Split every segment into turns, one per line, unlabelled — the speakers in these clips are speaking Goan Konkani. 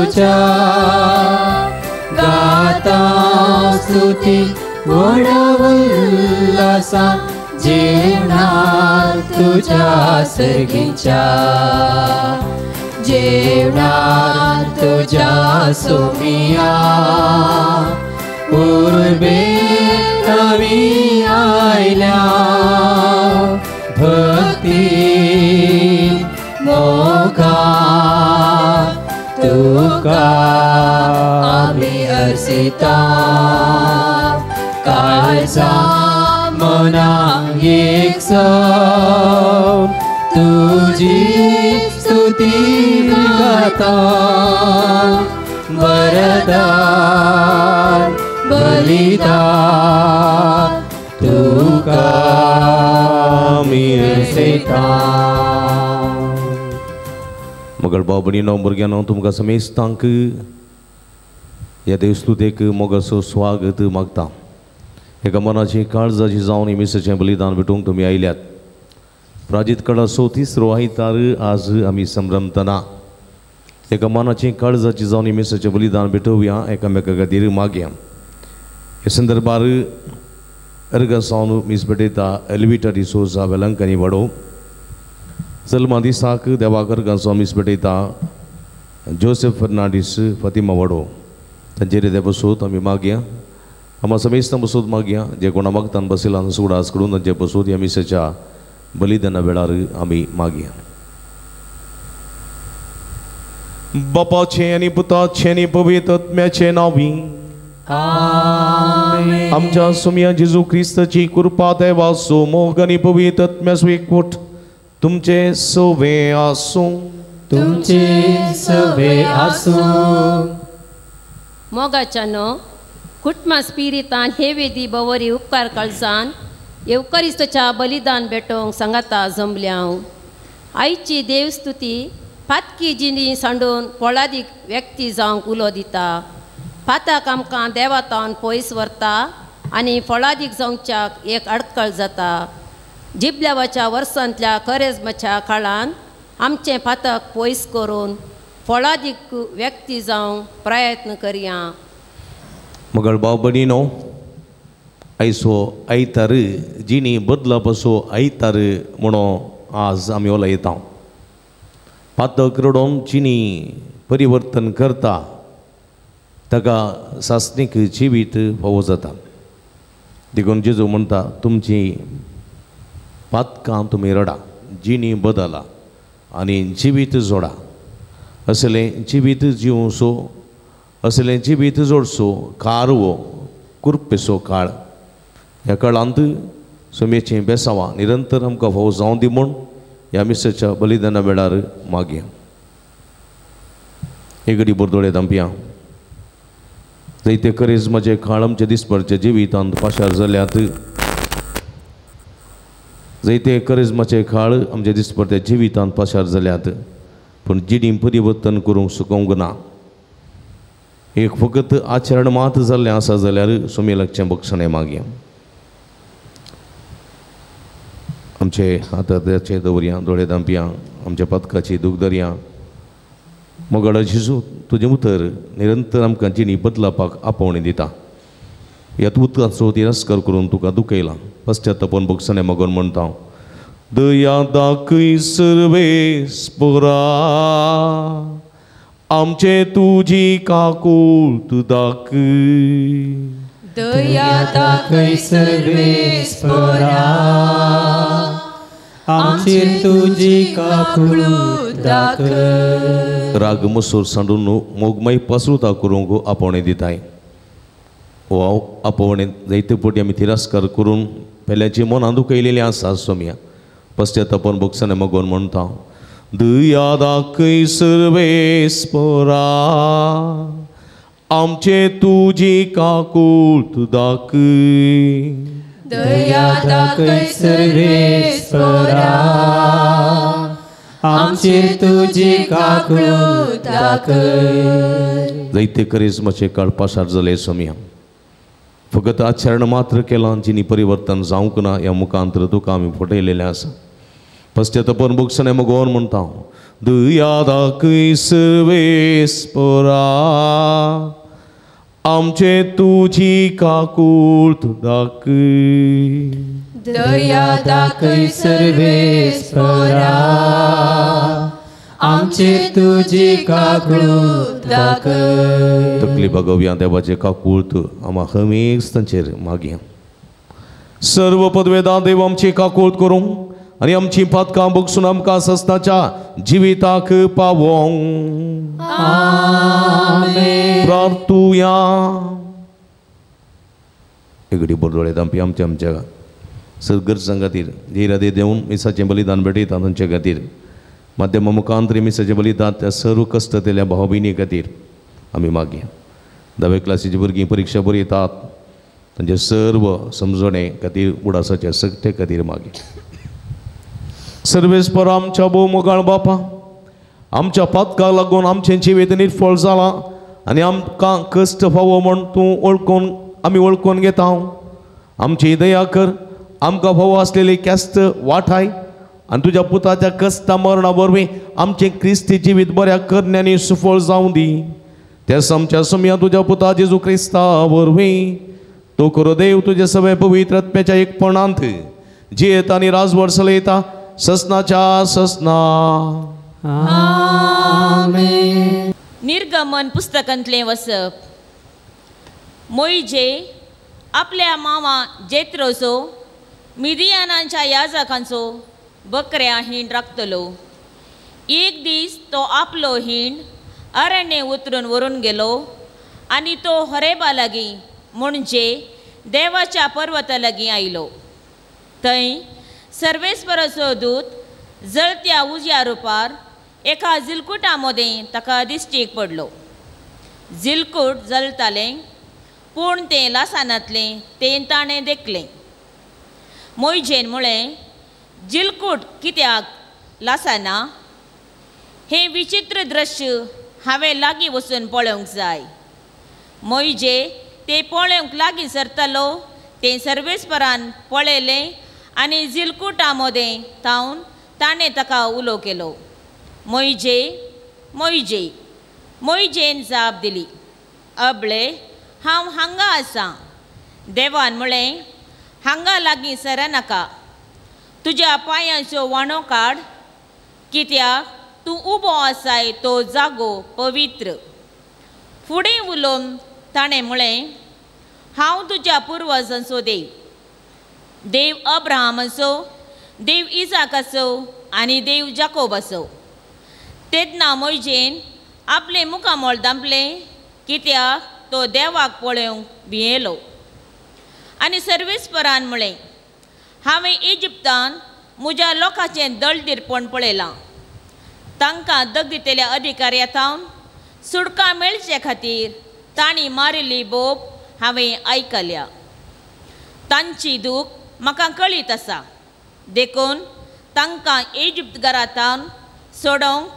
तुझ्या गाता स्तुती व्हड उल्हासान जेवणार तुझ्या सर्गीच्या जेवणार तुझ्या सोमिया उर्बे नवी आयल्या भक्ती मोगा तुका आमी अर्सिता काळजा मना एक जावन तुजी स्तुती गाता वरदान बलिदान तुका आमी अर्सिता.
मगळ भाव भयणीनो भुरग्यांनो तुमकां समेस्तांक ह्या देवस्तुतेक मोगाचो स्वागत मागता. एका मनाची काळजाची जावन ही मिसाचें बलिदान भेटूंक तुमी आयल्यात. प्राजीत कडाचो तिसरो आयतार आज आमी संभ्रमतना एका मनाची काळजाची जावन ही मिसाचें बलिदान भेटोवया, एकामेका खातीर मागया. ह्या संदर्भार अर्गां सावन मीस भेटयता एल्विटा डिसोजा वेलंकनी वाडो. जल्मा दिसाक देवाक अर्गां सावन मीस भेटयता जोसेफ फर्नांडीस फातिमा वाडो. तांचेर ते बसूत आमी मागया. आमा समेस्तां बसूत मागया जे कोणा मागतान बसयला सुडास कडून तांचे बसूत ह्या मिसाच्या बलिदाना वेळार आमी मागया. बापाचें आनी पुताचें आनी पवित्र आत्म्याचें नांवी आमच्या सुमया जेजू क्रिस्ताची कृपा देवाचो मोग आनी पवित्र आत्म्याचो एकवट तुमचे सवे आसूं.
तुमचे सवे आसूं.
मोगाच्यानो कुटुंबा स्पिरितान हे वेदी बवरी उपकार काळजान येवकरिस्तच्या बलिदान भेटोवंक सांगाता जमल्या. आयची देवस्तुती पातकी जिणी सांडून पोळादीक व्यक्ती जावंक उलो दिता. पाताक आमकां देवातावन पयस व्हरता आनी फळादीक जावच्याक एक अडकळ जाता. जिबल्यावाच्या वर्सांतल्या करेजमाच्या काळान आमचें पातक पयस करून फळादीक व्यक्ती जावंक प्रयत्न करया.
मगळ भाव भयणीनो आयचो आयतार जिणी बदलपाचो आयतार म्हणून आज आमी उलयता. पातक रडोवन जिणी परिवर्तन करता ताका सासणीक जिवीत फावो जाता. देखून जेजू म्हणटा तुमची पातकां तुमी रडा, जिणी बदला आनी जिवीत जोडा. असलें जिवीत जिवसो असलें जिवीत जोडसो कारवो कुर्पेसो काळ. ह्या काळांत सुमेचीं बेसांवां निरंतर आमकां फावो जावं दी म्हूण ह्या मिसाच्या बलिदाना वेळार मागया. एक घडी बोरदोळे धांपया. जायते करिज्माचे काळ आमच्या दिसभरच्या जिवितांत पाशार जाल्यात. जायते करिज्माचे काळ आमच्या दिसभरच्या जिवितांत पाशार जाल्यात पूण जिणी परिवर्तन करूंक सुकोवंक ना. एक फकत आचरण मात जाल्लें आसा जाल्यार सुमी लागचें बक्षणें मागया. आमचे हाताचे दवरया, दोळे धांपया, आमच्या पदकाची दूख धरया. मोगाळ जेजू तुजें उतर निरंतर आमकां जिणी बदलापाक आपोवणी दिता. ह्या उतराचो तिरस्कार करून तुका दुखयला पश्चातापन बक्षणें मागून म्हणटा दया दाखय सर्वेस्परा आमचे तुजी काकूट दाखय.
दया दाखय सर्वेस्परा आमचे तुजी काकूट दाखय.
राग मसूर सांडून मोगमय पसरुता करूंक आपोवणें दिताय. हो आपोवणें जायते पटी आमी तिरस्कार करून पेल्याची मनां दुखयलेलीं आसा सोमया. पश्चातापन बक्षणें मागून म्हणटा दया दाखय सर्वेस्परा आमचे तुजी काकूट दाखय.
दया दाखय सर्वेस्परा आमचेर तुजी काकूट दाखय.
जायते करिज्माचे काळ पासार जाले सोमया. फकत आचरण मात्र केलां जिणी परिवर्तन जावंक ना ह्या मुखांतर तुका आमी फटयलेलें आसा. पश्चातापन बक्षणें मागून म्हणटा दया दाखय सर्वेस्परा आमचे तुजी काकूट दाखय.
दया दाखय सर्वेस्परा आमचे तुजी काकूट दाखय.
तकली बागोवया देवाचे काकूट आमा हमेश तांचेर मागया. सर्व पदवेदा देव आमची काकूट करूंक आनी आमची पातकां बगसून आमकां सस्नाच्या जिविताक पावोंक.
आमेन.
प्रार्थुया. एगडी बोरदोळे दामपी आमच्या आमच्या सदगरजां खातीर धैर्य देवन मिसाचें बलिदान भेटयता तांचे खातीर माध्यमा मुखांतरी मिसाचें बलिदान त्या सर्व कश्ट दिल्या भाव भयणी खातीर आमी मागया. धावे क्लासीची भुरगीं परिक्षा बरयतात तांचे सर्व समजणे खातीर उडासाच्या सक्ते खातीर मागया. सर्वेस्पर आमच्या भोव मोगाळ बापा आमच्या पातकाक लागून आमचें जिवीत निर्फळ जालां आनी आमकां कश्ट फावो म्हूण तूं वळखून आमी वळखून घेता. आमची दया कर आमकां फावो आसलेली ख्यास्त वाठाय आनी तुज्या पुताच्या कश्टा मरणा वरवीं आमचें क्रिस्ती जिवीत बऱ्या करण्यांनी सुफळ जावं दी. त्याच आमच्या समया तुज्या पुता जेजू क्रिस्ता वरवीं तो खरो देव तुज्या सगळे पवित्र आत्म्याच्या एकपणांत जियेता आनी राजवट चलयता ससनाच्या ससना.
आमेन.
निर्गमन पुस्तकांतलें वसप. मोयजे आपल्या मामा जेत्रोचो मिदियानांच्या याजकांचो बकऱ्या हिंड राखतलो. एक दीस तो आपलो हिंड अरण्य उतरून व्हरून गेलो आनी तो हरेबा लागीं म्हणजे देवाच्या पर्वता लागीं आयलो. थंय सर्वेस्पराचो दूत जळत्या उज्या रुपार एका जिलकुटा मदें ताका दिश्टीक पडलो. जिलकूट जळतालें पूण तें लासानातलें तें ताणें देखलें. मोयजेन म्हळें, जिलकूट कित्याक लासाना? हें विचित्र दृश्य हांवें लागीं वचून पळोवंक जाय. मोयजे तें पळोवंक लागीं सरतालो तें सर्वेस्परान पळयलें आनी जिलकुटा मदें थावन ताणें ताका उलो केलो, मोयजे मोयजे. मोयजेन जाप दिली, अबळे हांव हांगा आसां. देवान म्हळें, हांगा लागीं सरनाका, तुज्या पांयांच्यो वाणो काड, कित्याक तूं उबो आसाय तो जागो पवित्र. फुडें उलोवन ताणें म्हळें, हांव तुज्या पुर्वजांचो देव, देव अब्राहमाचो, देव इजाकाचो आनी देव जाकोबाचो. तेन्ना मोयजेन आपलें मुखामळ दांपलें कित्याक तो देवाक पळोवंक भियेलो. आनी सर्वेस्परान म्हळें, हांवें इजिप्तान म्हज्या लोकांचें दळदिरपण पळयलां. तांकां दगदितल्या अधिकाऱ्या थावन सुटका मेळचे खातीर तांणी मारिल्ली बोब हांवें आयकल्या. तांची दूख म्हाका कळीत आसा. देखून तांकां इजिप्त घरांत सोडोवंक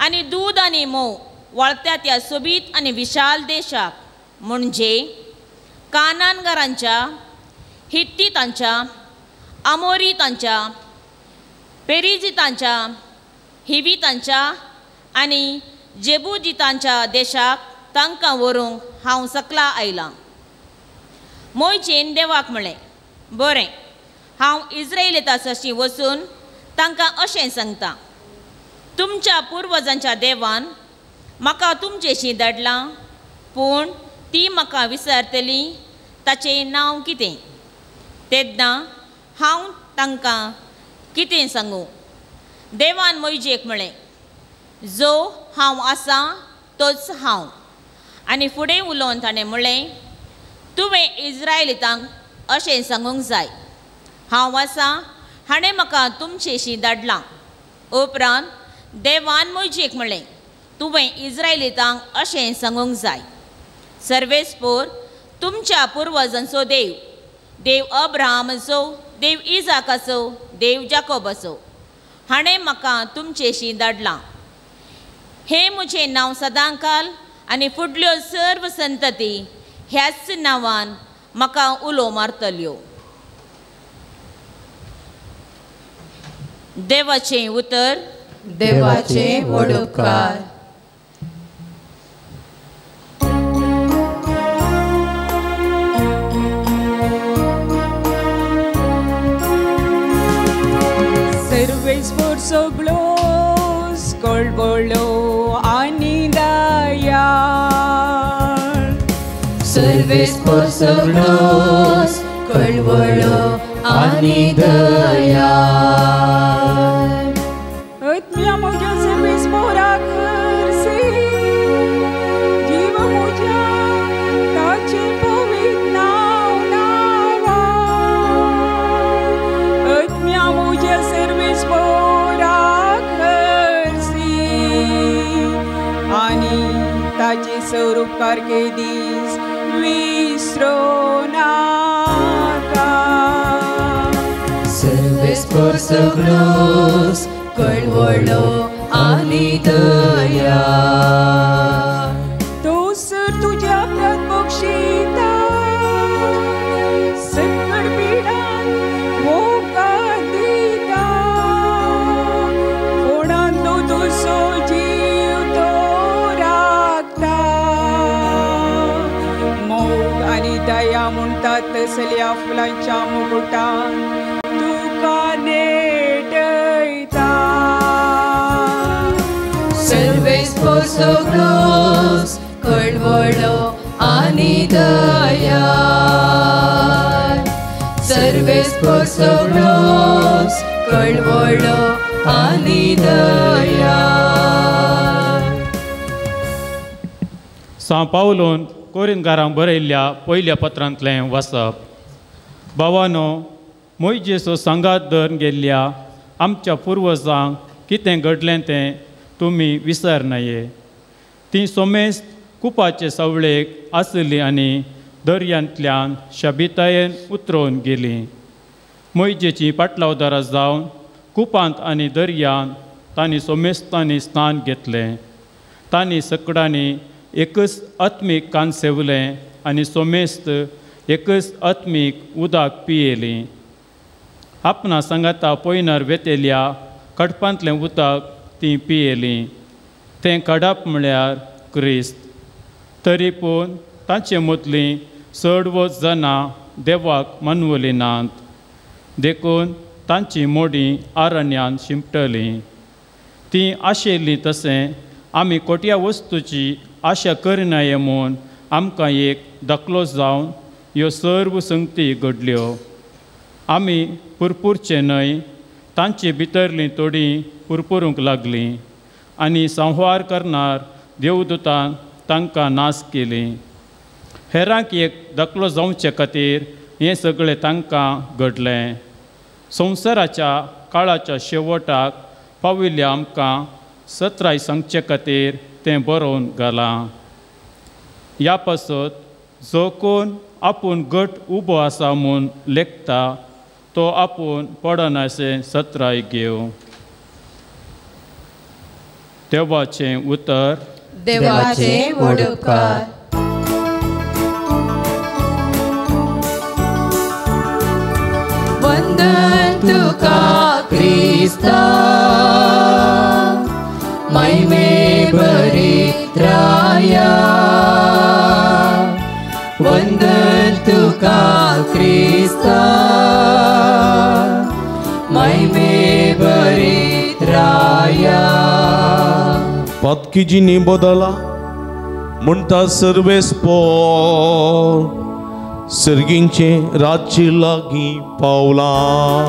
आनी दूद आनी म्होंव व्हाळत्या त्या सोबीत आनी विशाल देशाक म्हणजे कानानगरांच्या, हित्तीतांच्या, आमोरीतांच्या, पेरिजितांच्या, हिवीतांच्या आनी जेबुजितांच्या देशाक तांकां व्हरूंक हांव सकला आयलां. मोयजेन देवाक म्हळें, बरें, हांव इस्रायलिता सरशीं वचून तांकां अशें सांगता, तुमच्या पुर्वजांच्या देवान म्हाका तुमचेशी धाडलां, पूण ती म्हाका विसरतली ताचें नांव कितें? तेन्ना हांव तांकां कितें सांगूं? देवान मोयजेक म्हळें, जो हांव आसां तोच हांव. आनी फुडें उलोवन ताणें म्हळें, तुवें इस्रायलितांक अशें सांगूंक जाय, हांव आसां हाणें म्हाका तुमचेशी धाडलां. उपरांत देवान मोयजेक म्हळें, तुवें इस्रायलितांक अशें सांगूंक जाय, सर्वेस्पोर तुमच्या पुर्वजांचो देव, देव अब्राहमाचो, देव इजाकाचो, देव जाकोबाचो, हाणें म्हाका तुमचेशी धाडलां. हें म्हजें नांव सदांकाल आनी फुडल्यो सर्व संतती ह्याच नांवान म्हाका उलो मारतल्यो. देवाचें उतर.
देवाचे व्हड उपकार.
सर्वेस्पोर सगळोस कळवळो आनी दयाळ.
सर्वेस्पोर सगळोस कळवळो आनी दयाळ.
आत्म्या म्हज्या सर्वेस्पोराक हरसी, जीव म्हज्या ताचें पवित्र नांव नांवा. आत्म्या म्हज्या सर्वेस्पोराक हरसी आनी ताचे सर उपकार केदीस विसरो नाका.
सर्वेस्पोर सगळोस कळवळो आनी दयाळ.
तो सर तुज्या अपराध बक्षिता, सकळ पिडान मोका दिता. फोणांतलो तुजो जीव तो राखता. मोग आनी दया म्हणटात तसल्या फुलांच्या मुकुटान तुका नेटयता.
सर्वेस्पोर सगळोस कळवळो आनी दयाळ. सर्वेस्पोर सगळोस कळवळो आनी दयाळ.
सां पावलोन कोरिंदकारांक बरयल्ल्या पयल्या पत्रांतलें वाचप. भावानो, मोयजेचो सांगात धरून गेल्ल्या आमच्या पुर्वजांक कितें घडलें तें तुमी विसरनाये. तीं सोमेस्त कुपाचे सावळेक आसली आनी दर्यांतल्यान शबितायेन उतरोवन गेलीं. मोयजेचीं पाटलावदारां जावन कुपांत आनी दर्यांत तांणी सोमेस्तांनी स्नान घेतलें. तांणी सकडांनी एकच आत्मीक कान सेवलें आनी सोमेस्त एकच आत्मीक उदक पियेलीं. आपणा सांगाता पयनार वेतेल्या कडपांतलें उदक तीं पियेलीं. तें कडप म्हळ्यार क्रिस्त. तरी पूण तांचे मदलीं चडवत जाणां देवाक मनवली नात, देखून तांची मोडीं आरण्यान शिंपटलीं. तीं आशिल्लीं तशें आमी कोट्या वस्तूची आशा करनाये म्हूण आमकां एक दाखलो जावन ह्यो सर्व संगती घडल्यो. आमी पुरपुरचे न्हय, तांचे भितरलीं थोडीं पुरपुरूंक लागलीं आनी संहार करणार देवदूतान तांकां नाश केली. हेरांक एक दाखलो जावचे खातीर हें सगळें तांकां घडलें. संवसाराच्या काळाच्या शेवटाक पाविल्ल्या आमकां सत्राय सांगचे खातीर तें बरोवन घालां. ह्या पासत जो कोण आपूण घट उबो आसा म्हूण लेखता तो आपूण पडना अशें सत्राय घेवं. देवाचें उतर.
देवाचे व्हड उपकार. वंदन तुका क्रिस्ता, महिमे भरित्राया. वंदन तुका क्रिस्ता, महिमे भरित्राया.
पातकीजीनी बदला म्हणटा सर्वेस्पोर सर्गींचें राज्य लागीं पावलां.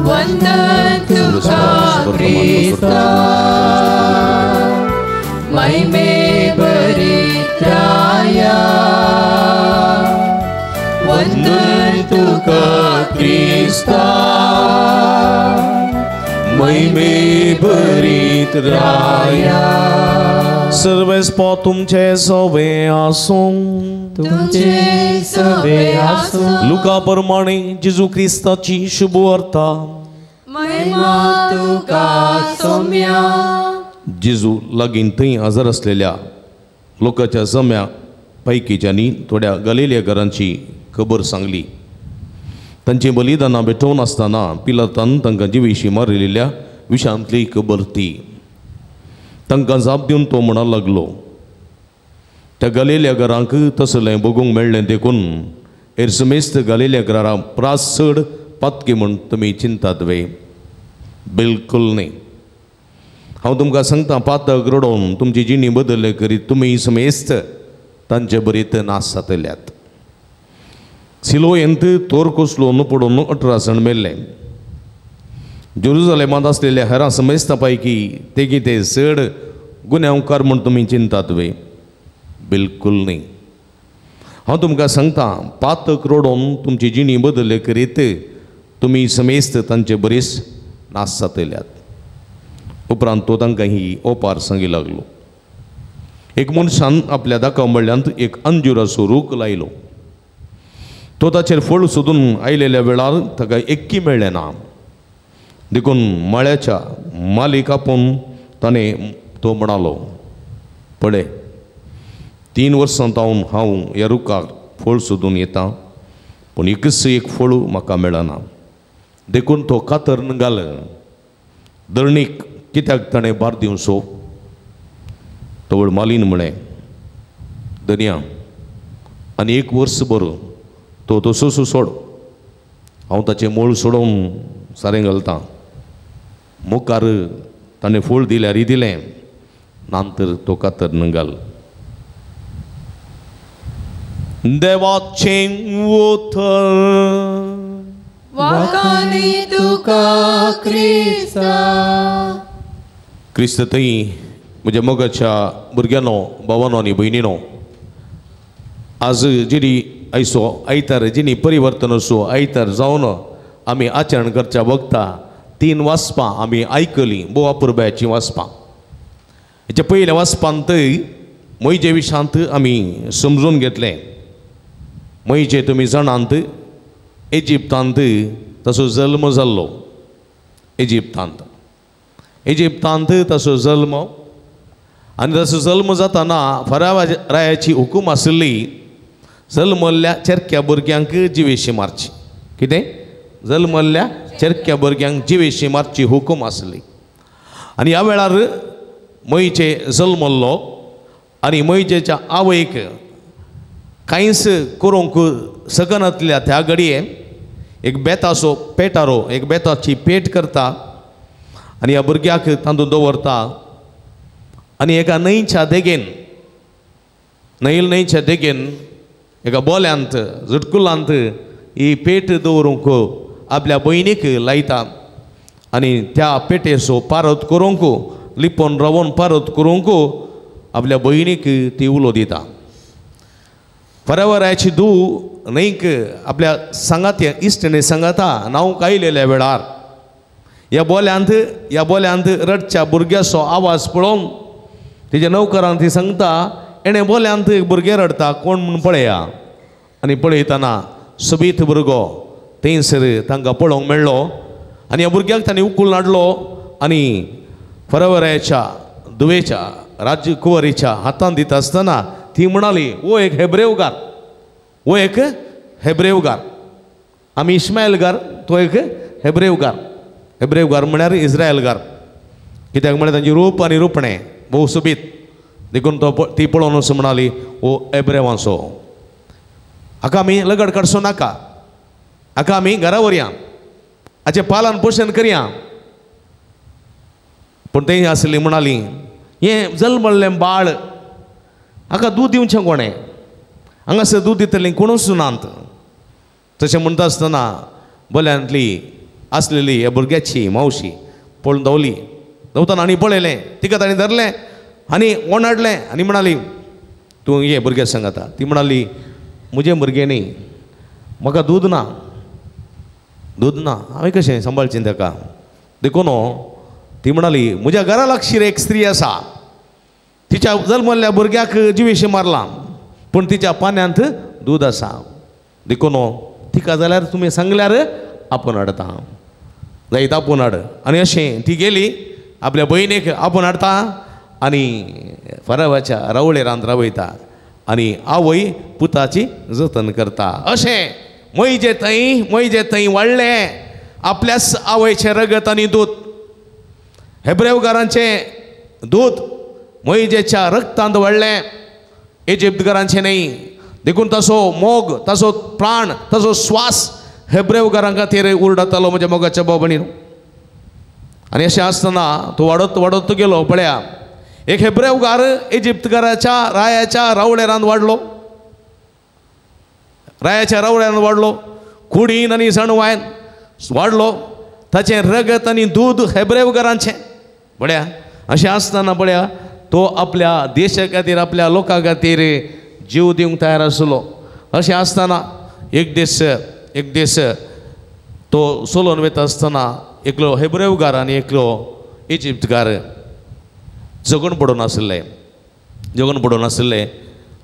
वंदन तुका क्रिस्ता, महिमे भरित्राया. वंदन तुका
क्रिस्ता, महिमे भरित्राया. सर्वेस्पोर तुमचे सवे आसूं.
तुमचे सवे आसूं.
लुका प्रमाणे जेजू क्रिस्ताची शुभवार्ता.
महिमा तुका सोम्या.
जेजू लागीं थंय हजर आसलेल्या लोकांच्या जम्या पैकीच्यांनी थोड्या गलेल्या घरांची खबर सांगली. तांची बलिदानां भेटोवन आसतना पिलातान तांकां जिवीशी मारिल्ल्या विशांतली खबर ती. तांकां जाप दिवन तो म्हणा लागलो, त्या गलेल्या घरांक तसलें बगूंक मेळ्ळें देखून एरसमेस्त गलेल्या घरां प्रास चड पातकी म्हूण तुमी चिंतात वे? बिलकुल न्ही. हांव तुमकां सांगता, पातक रडोवन तुमची जिणी बदलले करीत तुमी समेस्त तांचे बरीत नाश जातल्यात. सिलोयंत तोर कोसलो पडून 18 जाण मेल्ले. जेरुजलेमांत आसलेल्या हेरां समेस्तां पैकी ते कितें चड गुन्यांवकार म्हूण तुमी चिंतात वे? बिलकुल न्ही. हांव तुमकां सांगता, पातक रडोवन तुमची जिणी बदलले करीत तुमी समेस्त तांचे बरीच नाश जातल्यात. उपरांत तो तांकां ही ओपार सांगी लागलो. एक मनशान आपल्या दाका मळ्यांत एक अंजुराचो रूख लायलो. तो ताचेर फळ सोदून आयलेल्या वेळार ताका एक्की मेळ्ळें ना. देखून माळ्याच्या मालीक आपोवन ताणें तो म्हणालो, पळय 3 वर्सां तावन हांव ह्या रुखाक फळ सोदून येता, पूण एकच एक फळ म्हाका मेळना. देखून तो कातरन घाल धरणीक कित्याक ताणें भार दिवचो? तवळ मालीन म्हळें, धनया आनी 1 वर्स बरो तो तसोच सोड, हांव ताचें मूळ सोडोवन सारें घालतां. मुखार ताणें फळ दिल्यार दिलें, नातर तो कातरन घाल. देवाचें उतर.
वाखाणी तुका क्रिस्ता.
क्रिस्त थंय म्हज्या मोगाच्या भुरग्यांनो, भावानो आनी भयणीनो, आज जेरी आयचो आयतार जिनी परिवर्तन असो आयतार जावन आमी आचरण करच्या वखता 3 वाचपां आमी आयकलीं, भोव अपुरबायेचीं वाचपां. हेच्या पयल्या वाचपांत म्हजे विशांत आमी समजून घेतलें. म्हजे तुमी जाणांत इजिप्तांत ताचो जल्म जाल्लो. इजिप्तांत इजिप्तांत ताचो जल्म आनी ताचो जल्म जाताना फरावा रायाची हुकूम आशिल्ली जल्मल्ल्या चेरक्या भुरग्यांक जिवेशी मारची. कितें? जल्मल्ल्या चेरक्या भुरग्यांक जिवेशी मारची हुकूम आसली. आनी ह्या वेळार मयचे जल्मल्लो आनी मयजेच्या आवयक कांयच करूंक शकनातल्या त्या घडये एक बेताचो पेटारो, एक बेताची पेट करता आनी ह्या भुरग्याक तातूंत दवरता आनी एका न्हंयच्या देगेन, न्हंयल न्हंयच्या देगेन एका बोल्यांत जुटकुलांत ही पेट दवरूंक आपल्या भयणीक लायता आनी त्या पेटेचो पारत करूंक, लिपोवन रावोन पारत करूंक आपल्या भयणीक ती उलो दिता. फरावराची धूव न्हंयक आपल्या सांगात्या इश्टिणी सांगाता न्हावंक आयलेल्या वेळार ह्या बोल्यांत रडच्या भुरग्याचो आवाज पळोवन तिच्या नवकरान ती सांगता, एणें बोल्यांत एक भुरगें रडटा कोण म्हूण पळया. आनी पळयतना सोबीत भुरगो थंयसर तांकां पळोवंक मेळ्ळो आनी ह्या भुरग्याक तांणी उखलून हाडलो आनी फरावराच्या धुवेच्या राजकुंवरीच्या हातांत दिता आसतना ती म्हणाली, वो एक हेब्रेवगार, वो एक हेब्रेवगार. आमी इस्मायलगार, तो एक हेब्रेवगार. हेब्रेवगार म्हळ्यार इस्रायलगार. कित्याक म्हळ्यार तांची रूप आनी रुपणें भोव सोबीत, देखून तो ती पळोवन असो म्हणाली, वो हेब्रेवांचो, हाका आमी लगड काडचो नाका, हाका आमी घरा व्हरया, हाचें पालन पोशण करया. पूण तें आसली म्हणाली, हें जल्मल्लें बाळ, हाका दूद दिवचें कोणें? हांगासर दूद दितलीं कोणूच नात. तशें म्हणटा आसतना बोल्यांतली आसलेली ह्या भुरग्याची मावशी पळोवन धांवली. धांवतना आनी पळयलें, तिका ताणें धरलें आनी ओणाडलें आनी म्हणाली, तूं ये भुरग्या सांगाता. ती म्हणाली, म्हजें भुरगें न्ही, म्हाका दूद ना, दूद ना, हांवें कशें सांबाळचें ताका? देखून ती म्हणाली, म्हज्या घरा लागशीर एक स्त्री आसा, तिच्या जल्मल्ल्या भुरग्याक जिवेशी मारलां, पूण तिच्या पान्यांत दूद आसा, देखून तिका जाल्यार तुमी सांगल्यार आपोवन हाडटा, जायत आपोवन हाड. आनी अशें ती गेली आपल्या भयणीक आपोवन हाडटा आनी फरावाच्या रावळेरांत रावयता आनी आवय पुताची जतन करता. अशें म्हजे थंय वाडलें आपल्याच आवयचें रगत आनी दूद. हेब्रेवकारांचें दूद मोहिजेच्या रक्तांत वाडलें, इजिप्तकारांचें न्हय. देखून ताचो मोग, ताचो प्राण, ताचो स्वास हेब्रेवकारां खातीर उरडतालो म्हज्या मोगाच्या भाव भयणीनो. आनी अशें आसतना तो वाडत वाडत गेलो. पळया, एक हेब्रेवकार इजिप्तकाराच्या रायाच्या रावळेरान वाडलो, रायाच्या रावळेरान वाडलो, कुडीन आनी सणवायन वाडलो. ताचें रगत आनी दूद हेब्रेवकारांचें. पळया, अशें आसतना पळया तो आपल्या देशा खातीर, आपल्या लोकां खातीर जीव दिवंक तयार आसलो. अशें आसतना एक दीस, एक दीस तो सोलोन वता आसतना एकलो हेब्रेवकार आनी एकलो इजिप्तकार जगण पडून आशिल्ले, जगण पडून आशिल्ले.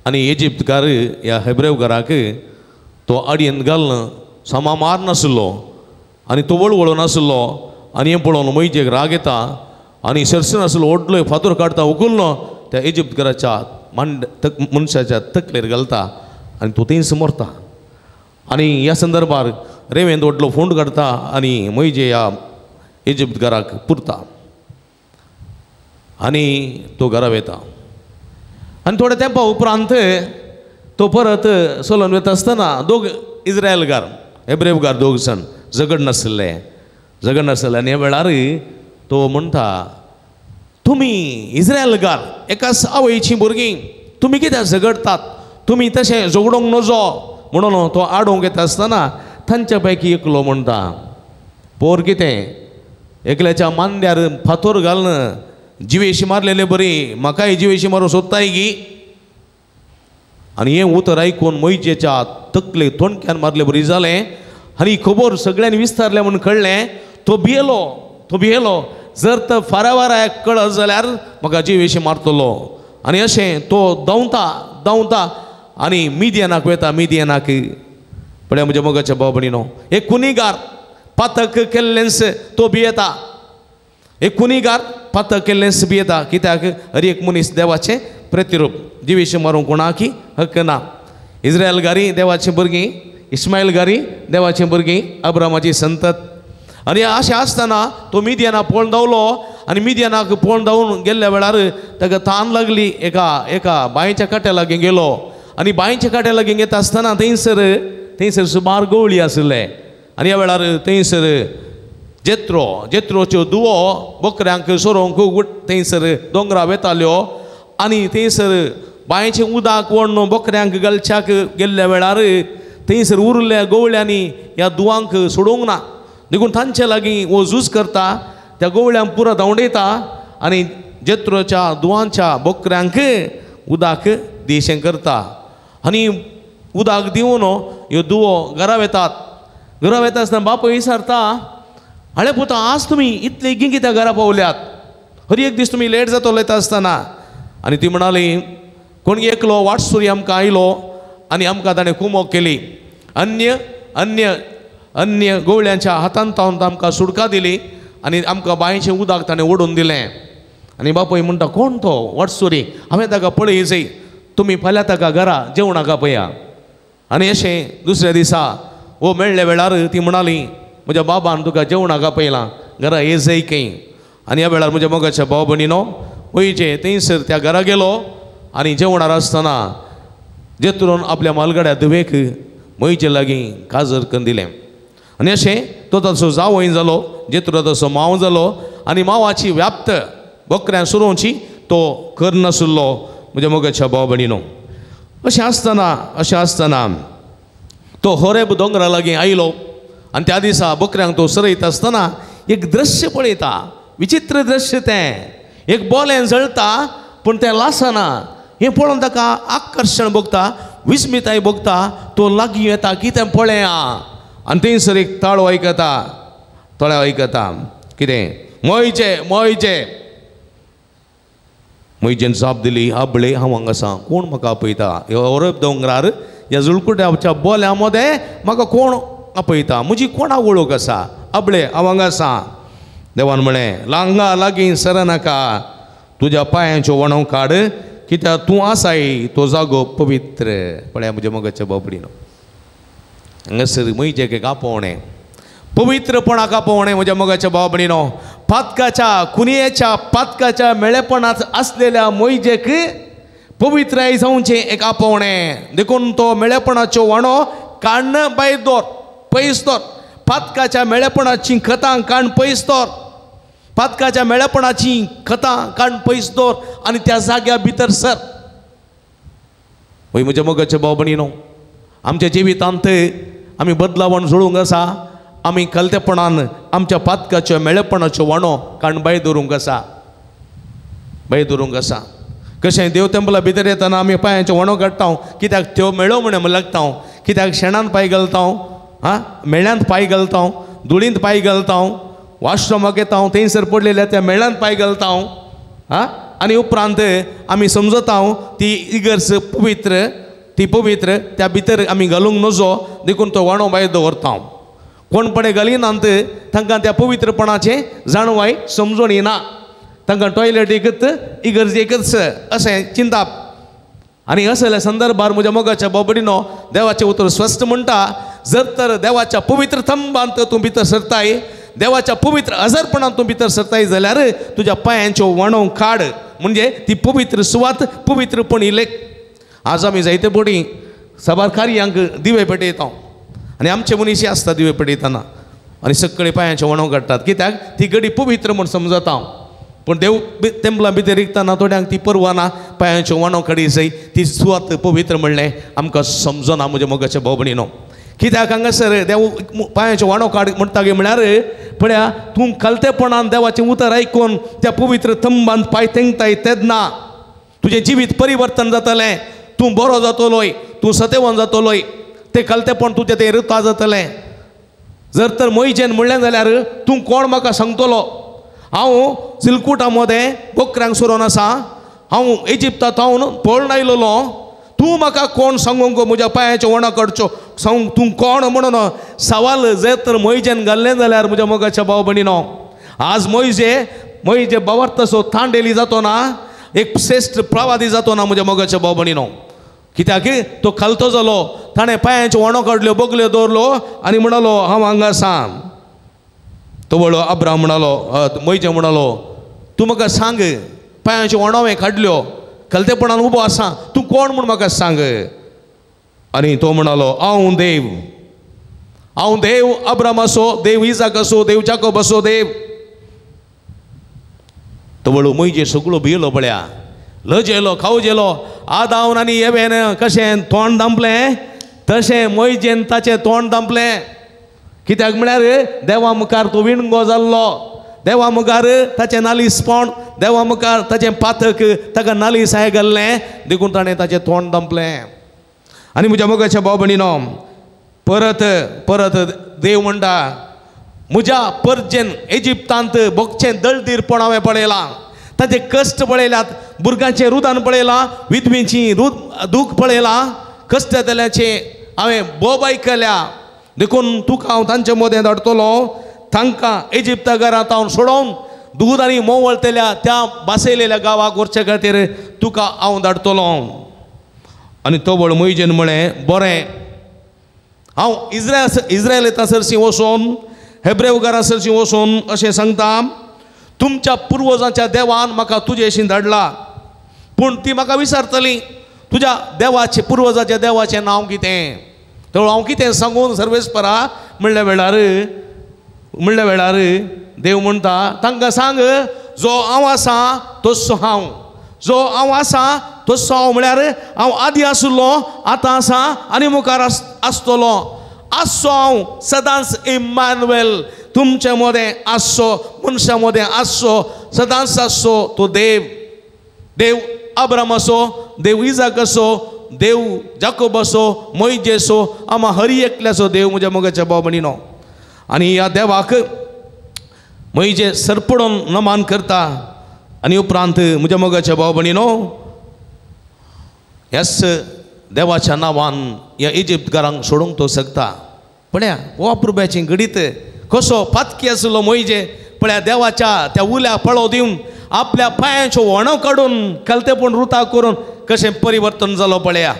आनी इजिप्तकार ह्या हेब्रेवकाराक तो आडयेन घालून सामा मार नाशिल्लो आनी तो वळवळो नाशिल्लो. आनी हें पळोवन मोहिजेक राग येता आनी सरसन आशिल्लो व्हडलो फातोर काडटा, उखल्लो त्या इजिप्तकाराच्या मांड मनशाच्या तकलेर घालता आनी तो थंयच मरता. आनी ह्या संदर्भार रेवेंत व्हडलो फोंड काडटा आनी मोहिजे ह्या इजिप्तकाराक पुरता आनी तो घरा वता. आनी थोड्या तेंपा उपरांत तो परत सोलोन वता आसतना दोग इस्रायलकार, हेब्रेवकार दोग जाण झगड नाशिल्ले, झगड नाशिल्ले. आनी ह्या वेळार तो म्हणटा, तुमी इस्रायलकार एकाच आवयचीं भुरगीं, तुमी कित्याक झगडटात, तुमी तशें झगडोंक नजो म्हणून तो आडोवंक येता आसतना तांच्या पैकी एकलो म्हणटा, पोर कितें एकल्याच्या मांद्यार फातोर घालून जिवेशी मारलेले बरी, म्हाकाय जिवेशी मारूंक सोदताय गी. आनी हें उतर आयकून मोहिजेच्या तकले तोणक्यान मारले बरी जालें. आनी खबर सगळ्यांनी विस्तारलें म्हूण कळ्ळें. तो भियेलो, तो भियेलो, जर तर फारावाराक कळत जाल्यार म्हाका जिवेशी मारतलो. आनी अशें तो धांवता धांवता आनी मिदियनाक वता. मिदियनाक पळय म्हज्या मोगाच्या भाव भयणीनो, एक कुनिगार पातक केल्लेंस तो भियेता, एक कुनिगार पातक केल्लेंस भियेता. कित्याक हर एक मनीस देवाचें प्रतिरूप, जिवेशी मारूंक कोणाकी हक्क ना. इस्रायल गारी देवाचीं भुरगीं, इस्मायल गारी देवाचीं भुरगीं, अब्रामाची संतत. आनी अशें आसतना तो मिदियनाक पळोवन धांवलो आनी मिदियनाक पळोवन धांवून गेल्ल्या वेळार ताका तान लागली. एका एका बांयच्या काट्या लागीं गेलो आनी बांयच्या काट्या लागीं येता आसतना थंयसर थंयसर सुमार गवळी आशिल्ले. आनी ह्या वेळार थंयसर जेत्रो, जेत्रोच्यो दुवो बोकऱ्यांक सोरोवंक थंयसर दोंगरा वेताल्यो आनी थंयसर बांयचें उदक व्हरून बोकऱ्यांक घालच्याक गेल्ल्या वेळार थंयसर उरल्या गवळ्यांनी ह्या दुवांक सोडूंक ना. देखून तांचे लागीं हो झूज करता, त्या गवळ्यांक पुरो धांवडयता आनी जेत्रोच्या दुवांच्या बोकऱ्यांक उदक दिशें करता. आनी उदक दिवन ह्यो दुवो घरा वेतात. घरा वेता आसतना बापूय विचारता, हाणे पुता आज तुमी इतले बेगीन कित्याक घरा पावल्यात, हर एक दीस तुमी लेट जातलो येता आसतना. आनी ती म्हणाली, कोण एकलो वाटसुरी आमकां आयलो आनी आमकां ताणें कुमोक केली, अन्य अन्य अन्य गवळ्यांच्या हातान तावन आमकां सुडका दिली आनी आमकां बांयचें उदक ताणें ओडून दिलें. आनी बापूय म्हणटा, कोण तो वाटसुरी, हांवें ताका पळय जाय, तुमी फाल्यां ताका घरा जेवणाक पळया. आनी अशें दुसऱ्या दिसा वो मेळ्ळ्या वेळार ती म्हणाली, म्हज्या बाबान तुका जेवणाक आपयलां, घरा ये जाय खंय. आनी ह्या वेळार म्हज्या मोगाच्या भाव भयणीनो, वयचे थंयसर त्या घरा गेलो आनी जेवणार आसतना जेत्रोन आपल्या मालगड्या धुवेक मोहिचे लागीं काजर करून दिलें. आनी अशें तो ताचो जावय जालो, जेत्रो ताचो मांव जालो आनी मावाची व्याप्त बोकऱ्यां सुरोवची तो करनासलो म्हज्या मोगाच्या भाव भयणीनो. अशें आसतना, अशें आसतना तो होरेब दोंगरा लागीं आयलो आनी त्या दिसा बोकऱ्यांक तो सरयता आसतना एक दृश्य पळयता, विचित्र दृश्य तें. एक बोलें जळटा पूण तें लासना. हें पळोवन ताका आकर्शण भोगता, विस्मिताय भोगता. तो लागीं येता, कितें पळया, आनी थंयसर एक ताळो आयकता, तळो आयकता, कितें, मोयचे मोयचे. मोयचेन जाप दिली, आबळे हांव हांगा आसा, कोण म्हाका आपयता? ह्या होरेब दोंगरार ह्या जुळकुट्याच्या बोल्या मदें म्हाका कोण आपयता? म्हजी कोणा वळख आसा? आबळे हांव हांगा आसा. देवान म्हळें, लांगा लागीं सरनाका, तुज्या पांयांच्यो वणव काड, कित्याक तूं आसाय तो जागो पवित्र. पळया म्हज्या मोगाच्या बाबडीनो, हांगासर म्हजें एक आपोवणें, पवित्रपणाक आपोवणें म्हज्या मोगाच्या भाव भयणीनो. पातकाच्या कुनियेच्या पातकाच्या मेळेपणांत आसलेल्या मोयजेक पवित्राय जावचें एक आपोवणें. देखून तो मेळेपणाच्यो वाणो काण्ण भायर दवर, पयस दवर. पातकाच्या मेळेपणाची खतां काण पयस दवर, पातकाच्या मेळेपणाची खतां काण पयस दवर आनी त्या जाग्या भितर सर. वय म्हज्या मोगाच्या भाव भयणीनो, आमच्या जिवितांत आमी बदलावण जोडूंक आसा. आमी कलतेपणान आमच्या पातकाच्यो मेळेपणाच्यो वाणो काण भायर दवरूंक आसा, भायर दवरूंक आसा. कशें देव तेंपला भितर येतना आमी पांयांच्यो वाणो काडटा, कित्याक त्यो मेळो म्हण लागता, कित्याक शेणान पांय घालता, आं मेळ्यांत पांय घालता, धुळींत पांय घालता, वॉशरुमाक येता थंयसर पडलेल्या त्या मेळ्यांत पांय घालता. आं आनी उपरांत आमी समजता ती इगर्ज पवित्र, ती पवित्र त्या भितर आमी घालूंक नजो, देखून तो वाणो भायर दवरता. कोणपणे घालिनात तांकां त्या पवित्रपणाचें जाणवाय समजून येना, तांकां टॉयलेट एकच इगर्ज एकच अशें चिंताप. आनी असल्या संदर्भार म्हज्या मोगाच्या बाबडीनो देवाचें उतर स्पश्ट म्हणटा, जर तर देवाच्या पवित्र थंबांत तूं भितर सरताय, देवाच्या पवित्र हजारपणांत तूं भितर सरताय जाल्यार तुज्या पांयांच्यो वाणो काड, म्हणजे ती पवित्र सुवात पवित्रपण लेख. आज आमी जायते पटी साबार कार्यांक दिवे पेटयता आनी आमचे मनीस आसता दिवे पेटयतना आनी सगळे पांयांच्यो वाणो काडटात, कित्याक ती गडी पवित्र म्हूण समजता. पूण देव तेंपला भितर रिगतना थोड्यांक ती परवा ना, पांयांच्यो वाणो काडी जाय, ती सुवात पवित्र म्हणलें आमकां समजना म्हज्या मोगाच्या भाव भयणीनो. कित्याक हांगासर देव पांयांच्यो वाणो काड म्हणटा म्हळ्यार पळया तूं कलतेपणान देवाचें उतर आयकून त्या पवित्र थंबांत पांय तेंकताय तेन्ना तुजें जिवीत परिवर्तन जातलें, तूं बरो जातलोय, तूं सतेवन जातलोय, तें कलतेपण तुजें तें रुता जातलें. जर तर मोयजेन म्हणलें जाल्यार तूं कोण म्हाका सांगतलो, हांव सिलकुटा मदें बोकऱ्यांक सोरोन आसा, हांव इजिप्ता थावन पळोवन आयलोलो, तूं म्हाका कोण सांगूंक म्हज्या पांयाच्यो वणा काडच्यो सांग तूं कोण म्हणून सवाल जर तर मोयजेन घाल्लें जाल्यार म्हज्या मोगाच्या भाव भयणीनो, आज मोयजे मोयजे बावार्थाचो तांडेली जातो ना, एक श्रेश्ठ प्रवादी जातो ना म्हज्या मोगाच्या भाव भयणीनो. कित्याक तो खालतो जालो, ताणें पांयांच्यो वणो काडल्यो, बगल्यो दवरलो आनी म्हणालो हांव हांगा आसा. तो वळो अब्राम म्हणालो, मोयजे म्हणालो, तूं म्हाका सांग पांयांच्यो वणो हांवें काडल्यो, कलतेपणान उबो आसा, तूं कोण म्हूण म्हाका सांग. आनी तो म्हणालो हांव देव, हांव देव अब्रामाचो देव, इजाकाचो देव, जाकोबाचो देव. तो वळो मोयजे सगळो भियलो पळया, लजेलो खावजेलो. आदावन आनी एवेन कशें तोंड दांपलें तशें मोयजेन ताचें तोंड दांपलें. कित्याक म्हळ्यार देवा मुखार तो विणगो जाल्लो, देवा मुखार ताचें नालीसपण, देवा मुखार ताचें पातक ताका नालीस हांवें घाल्लें, देखून ताणें ताचें तोंड दांपलें. आनी म्हज्या मोगाच्या भाव भयणीनो, परत परत देव म्हणटा म्हज्या परजेन इजिप्तांत भोगचें दळदीरपण हांवें पळयलां, ताचे कश्ट पळयल्यात, भुरग्यांचें रुदान पळयलां, विधवेंची दूख पळयलां, कश्ट जातल्याचें हांवें बोब आयकल्या, देखून तुका हांव तांचे मदें धाडटलो, तांकां इजिप्ता घरांत हांव सोडोवन दूद आनी म्होंव वळटल्या त्या बासयलेल्या गांवाक व्हरचे खातीर तुका हांव धाडटलो. आनी तो वळ मोयजेन म्हळें बरें, हांव इज्रायलां सरशीं वचोन, हेब्रेव घरां सरशीं वचोन अशें सांगता, तुमच्या पुर्वजांच्या देवान म्हाका तुजेशीं धाडला, पूण ती म्हाका विचारतली तुज्या देवाचें पुर्वजाच्या देवाचें नांव कितें, तर हांव कितें सांगून सर्वेस्परा म्हणल्या वेळार देव म्हणटा तांकां सांग जो हांव आसा तसो हांव, जो हांव आसा तसो हांव म्हळ्यार हांव आदी आशिल्लो, आतां आसा आनी मुखार आसतलो, आसचो हांव सदांच इम्मानुएल, तुमचे मदें आसचो, मनशां मदें आसचो, सदांच आसचो तो देव. देव अब्रामाचो, देव इजाकाचो, देव जाकोबाचो, मोयजेचो, आमा हरी एकल्याचो देव म्हज्या मोगाच्या भाव भयणीनो. आनी ह्या देवाक मोयजे सरपडून नमान करता. आनी उपरांत म्हज्या मोगाच्या भाव भयणीनो, ह्याच देवाच्या नांवान ह्या इजिप्तकारांक सोडूंक तो शकता. पळया हो अप्रुब्याचें घडीत कसो पातकी आसलो मोयजे, पळया देवाच्या त्या उल्या पळो दिवन आपल्या पांयांच्यो वणो काडून कलतेपण रुता करून कशें परिवर्तन जालो पळया.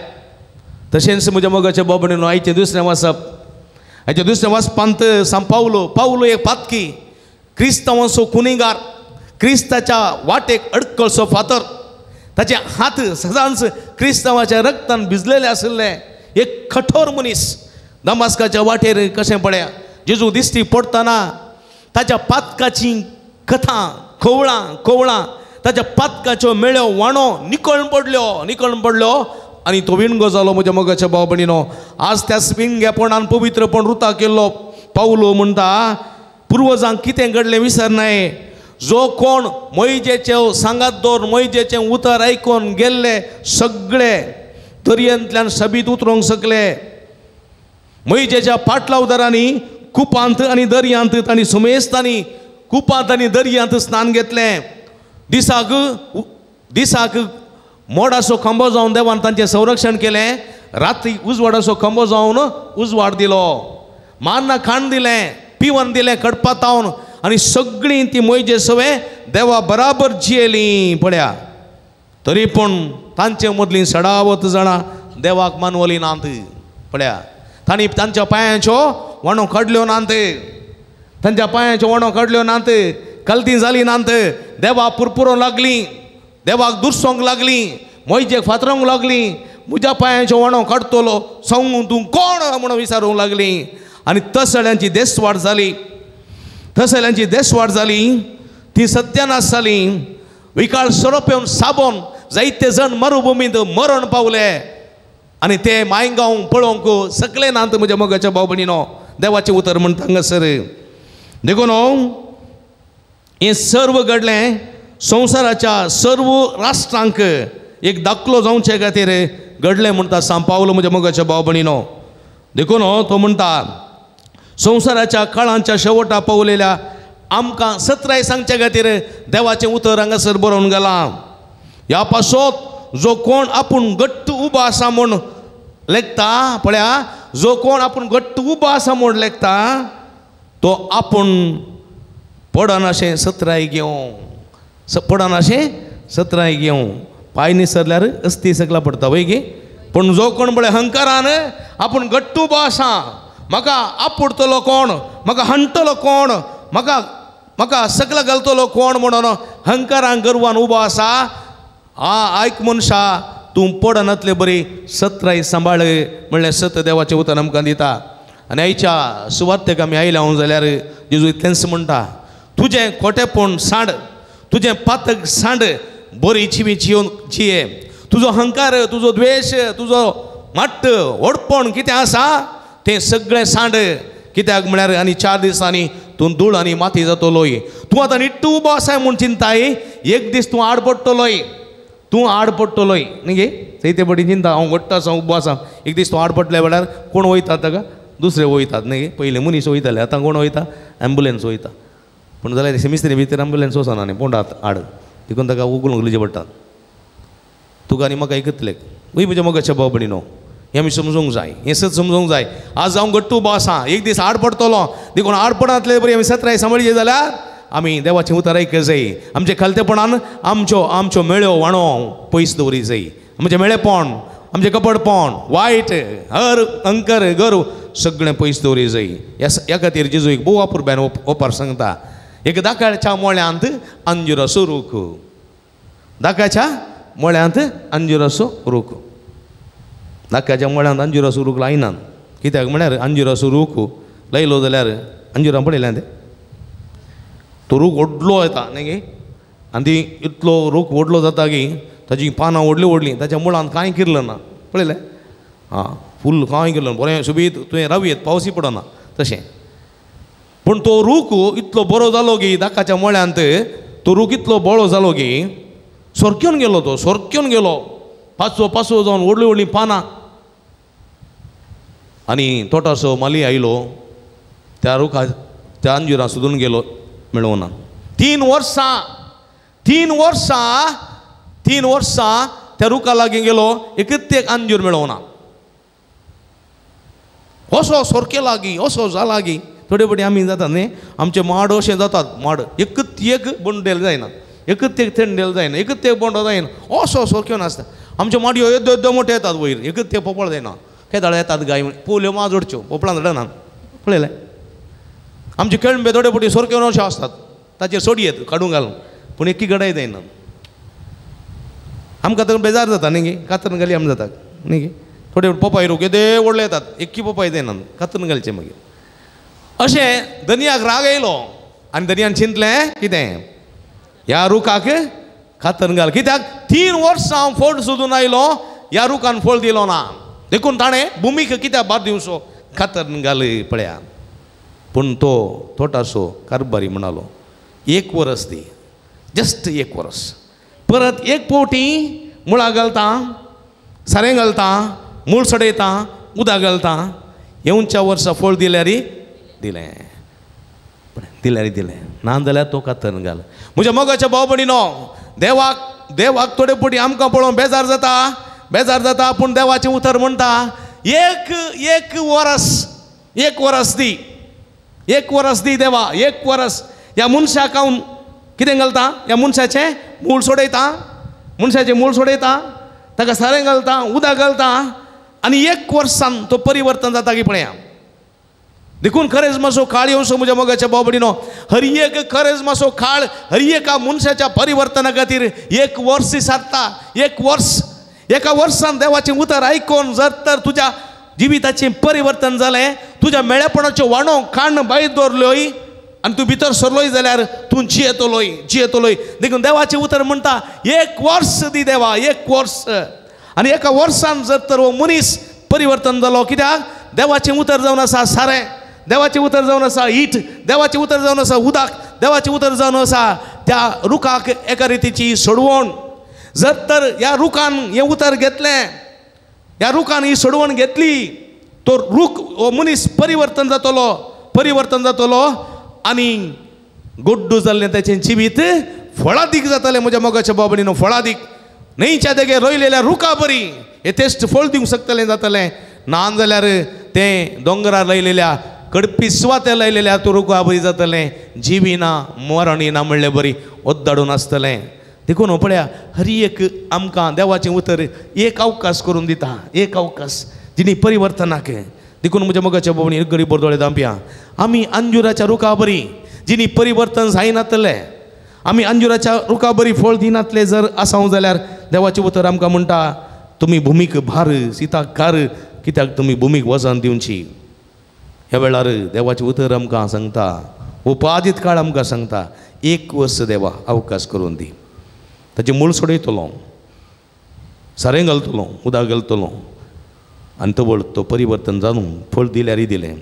तशेंच म्हज्या मोगाच्या भाव भयणीनो, आयचें दुसरें वाचप, हाच्या दुसऱ्या वाचपांत सांग पावलो, पावलो एक पातकी, क्रिस्तांवांचो खुनिगार, क्रिस्ताच्या वाटेक अडकळचो फातर, ताचे हात सदांच क्रिस्तांवाच्या रक्तान भिजलेले आशिल्ले, एक कठोर मनीस. दमास्काच्या वाटेर कशें पळया जेजू दिश्टी पडटना ताच्या पातकाची कथा खवळां खवळां, ताच्या पातकाच्यो मेळ्यो वाणो निकळून पडल्यो, निकळून पडल्यो आनी तो विणगो जालो. म्हज्या मोगाच्या भाव भयणीनो, आज त्या विणगेपणान पवित्रपण रुता केल्लो पावलो म्हणटा, पुर्वजांक कितें घडलें विसरनाय. जो कोण मोयजेचे सांगात दवर, मोयजेचें उतर आयकून गेल्ले सगळे दर्यांतल्यान सबीत उतरूंक शकले. मोयजेच्या पाटलावदारांनी कुपांत आनी दर्यांत तांणी सुमेस्तांनी कुपांत आनी दर्यांत स्नान घेतलें. दिसाक दिसाक मोडाचो खांबो जावन देवान तांचें संरक्षण केलें, राती उजवाडाचो खांबो जावन उजवाड दिलो, मान्ना खाण दिलें, पिवन दिलें कडपातावन, आनी सगळीं ती मोयजे सवे देवा बराबर जियेलीं. पळया, तरी पूण तांचे मदलीं सडावत जाणां देवाक मानवली नात. पळया, तांणी तांच्या पांयांच्यो वणो काडल्यो नात, तांच्या पांयांच्यो वणो काडल्यो नात, कलती जाली नात, देवा पुरपुरोंक लागली, देवाक दुरसोंक लागली, मोयजेक फातरोंक लागली, म्हज्या पांयांच्यो वणो काडटलो सांगूं तूं कोण म्हणून विचारूंक लागली. आनी तसल्यांची देसवाड जाली, तसल्यांची देसवाड जाली, ती सत्यानाश जाली. विकाळ सोरोप येवन साबोन जायते जण मरुभुमींत मरण पावले आनी ते मायगांव पळोवंक सकले नात. म्हज्या मोगाच्या भाव भयणीनो, देवाचें उतर म्हणटा हांगासर. देखून हें सर्व घडलें संवसाराच्या सर्व राष्ट्रांक एक दाखलो जावचे खातीर घडलें म्हणटा सांग पावलो म्हज्या मोगाच्या भाव भयणीनो. देखून तो म्हणटा, संवसाराच्या काळांच्या शेवटा पावलेल्या आमकां सत्राय सांगचे खातीर देवाचें उतर हांगासर बरोवन गेलां. ह्या पासत जो कोण आपूण घट्ट उबो आसा म्हूण लेखता, पळया, जो कोण आपूण घट्ट उबो आसा म्हूण लेखता तो आपूण पडनाशें सत्राय घेवं, पडनाशें सत्राय घेवं. पांय निसरल्यार अस्ती सकला पडटा वय गे. पूण जो कोण पळय हंकारान आपूण घट्ट उबो आसा, म्हाका आपुडटलो कोण, म्हाका हाणटलो कोण, म्हाका म्हाका सकला घालतलो कोण म्हणून हंकारान गर्वान उबो आसा, आ आयक मनशा, तूं पडनातले बरी सत्राय सांबाळ म्हणलें सत देवाचें उतर आमकां दिता. आनी आयच्या सुवार्तेक आमी आयल्या हांव जाल्यार जेजू इतलेंच म्हणटा, तुजें खोटेपण सांड, तुजें पातक सांड, बरी जिवी जिवन जिये, तुजो हंकार, तुजो द्वेश, तुजो माट्ट व्हडपण कितें आसा तें सगळें सांड. कित्याक म्हळ्यार आनी 4 दिसांनी तूं धूळ आनी माती जातलोय. तूं आतां निट्टू उबो आसाय म्हूण चिंताय, एक दीस तूं आड पडटलोय, तूं आड पडटलोय न्ही गे. थंय ते पटी चिंता, हांव घट्ट आसा उबो आसा, एक दीस तूं आड पडले वेळार कोण वयतात ताका, दुसरे वयतात न्ही गे. पयलीं मनीस वयताले, आतां कोण वयता, एम्बुलन्स वयता. पूण जाल्यार सेमिस्त्री भितर एम्बुलन्स वचना न्ही, पोंडात आड, देखून ताका उगलूंक उलयचें पडटा. तुका आनी म्हाका एकतलें वय म्हज्या मोगाच्या भाव भयणीनो, हें आमी समजूंक जाय, हें सत समजूंक जाय. आज हांव घट्ट उबो आसा, एक दीस आड पडटलो, देखून आड पडनातले बरी आमी सत्राय सांबाळचे जाल्यार आमी देवाचें उतर आयक जाय. आमचे खालतेपणान आमच्यो आमच्यो मेळ्यो वाणो पयस दवरी जाय, आमचें मेळेपण, आमचें कपडपण, वायट हर अंकर गर्व सगळें पयस दवरी जाय. ह्या खातीर जेजू एक भोव अपुरबायेन ओपार सांगता, एक दाकाच्या मोळ्यांत अंजुराचो रूख, दाकाच्या मोळ्यांत अंजुराचो रूख, दाकाच्या मोळ्यांत अंजुराचो रूख लायनात. कित्याक म्हळ्यार अंजुराचो रूख लायलो जाल्यार अंजुरां पळयल्या ते तो रूख व्हडलो येता न्ही गे, आनी ती इतलो रूख व्हडलो जाता की ताची पानां व्हडलीं व्हडलीं, ताच्या मुळांत कांय किरलें ना, पळयलें आं, फूल कांय किरलें, बरें सोबीत तुवें रावयेत पावसूय पडना तशें. पूण तो रूख इतलो बरो जालो की दाकाच्या मोळ्यांत तो रूख इतलो बरो जालो की सोरक्योन गेलो, तो सोरक्योन गेलो, पाचवो पाचवो जावन व्हडलीं व्हडलीं पानां. आनी तोटासो माली आयलो, त्या रुखा त्या अंजुरां सोदून गेलो, मेळोवना. 3 वर्सां, 3 वर्सां, 3 वर्सां त्या रुखा लागीं गेलो, एकच एक अंजूर मेळोवना. असो सोरके लागीं, असो जाला लागीं. थोडे फावटी आमी जाता न्ही, आमचे माड अशें जातात, माड एकच एक बंडेल जायना, एकच एक थेंडेल जायना, एकच एक बोंडो जायना, असो सोरक्यो नासता. आमच्यो माडयो येद्यो येद्यो मोठ्यो येतात वयर, एकच ते पोपळ जायना. केदाळ येतात गाय पोल्यो माजोडच्यो, पोपळां झाडां. पळयलें आमचे केळंबे थोडे फावटी सोरके अशे आसतात ताचेर सोडी येत काडून घालून पूण एककी घडाय जायना आमकां तर बेजार जाता न्ही गे कातरून घाली आम जाता न्ही गे थोडे पोपाय रोग येदे व्हडले येतात एककी पोपाय जायना कातरून घालचे मागीर अशें दनयाक राग येयलो आनी दनयान चिंतलें कितें ह्या रुखाक कातरून घाल कित्याक 3 वर्सां हांव फळ सोदून आयलो ह्या रुखान फळ दिलो ना देखून ताणें भुमीक कित्याक भार दिवचो कातरून घाल पळया पूण तो तोटाचो कारभारी म्हणालो 1 वरस दी जस्ट 1 वरस परत एक फावटी मुळां घालता सारें घालता मूळ सडयता उदक घालता येवच्या वर्सा फळ दिल्यार दिलें दिल्यार दिलें ना जाल्यार तो कातरून घाल. म्हज्या मोगाच्या भाव भयणीनो देवाक देवाक थोडे फावटी आमकां पळोवन बेजार जाता बेजार जाता पूण देवाचें उतर म्हणटा एक एक वरस 1 वरस दी 1 वरस दी देवा 1 वरस ह्या मनशाक हांव कितें घालता ह्या मनशाचें मूळ सोडयता मनशाचें मूळ सोडयता ताका सारें घालता उदक घालता आनी 1 वर्सान तो परिवर्तन जाता की पळया. देखून खरेजमाचो काळ येवचो म्हज्या मोगाच्या भाव भयणीनो हर एक खरेजमाचो काळ हर एका मनशाच्या परिवर्तना खातीर 1 वर्स सारता 1 वर्स एका वर्सान देवाचें उतर आयकून जर तर तुज्या जिविताचें परिवर्तन जालें तुज्या मेळेपणाच्यो वाणो काण्ण भायर दवरल्योय आनी तूं भितर सरलोय जाल्यार तूं जियेतलोय जियेतलोय. देखून देवाचें उतर म्हणटा 1 वर्स दी देवा 1 वर्स आनी एका वर्सान जर तर हो मनीस परिवर्तन जालो कित्याक देवाचें उतर जावन आसा सारें देवाचें उतर जावन आसा ईट देवाचें उतर जावन आसा उदक देवाचें उतर जावन आसा त्या रुखाक एका रितीची सोडवण. जर तर ह्या रुखान हें उतर घेतलें ह्या रुखान ही सोडवण घेतली तो रूख हो मनीस परिवर्तन जातलो परिवर्तन जातलो आनी गोड्डू जाल्लें ताचें जिवीत फळादीक जातलें. म्हज्या मोगाच्या भाव भयणीनो फळादीक न्हंयच्या देगेर रोयलेल्या रुखा बरी हे तेस्ट फळ दिवंक शकतलें जातलें ना जाल्यार तें दोंगरार लायलेल्या कडपी सुवातेर लायलेल्या तूं रुखा बरी जातलें जिवी ना मरणी ना म्हणले बरी ओद्दाडून आसतलें. देखून पळया हर एक आमकां देवाचें उतर एक अवकाश करून दिता एक अवकाश जिणी परिवर्तनाक. देखून म्हज्या मोगाच्या भावणी एक गरीब दोळे दांपया आमी अंजुराच्या रुखा बरी जिणी परिवर्तन जायनातलें आमी अंजुराच्या रुखा बरी फळ दिनातले जर आसाव जाल्यार देवाचें उतर आमकां म्हणटा तुमी भुमीक भार सिताक कार कित्याक तुमी भुमीक वजन दिवची. ह्या वेळार देवाचें उतर आमकां सांगता उपादीत काळ आमकां सांगता 1 वर्स देवा अवकाश करून दी ताचें मूळ सोडयतलो सारें घालतलो उदक घालतलो आनी तवळ तो परिवर्तन जावन फळ दिल्यारय दिलें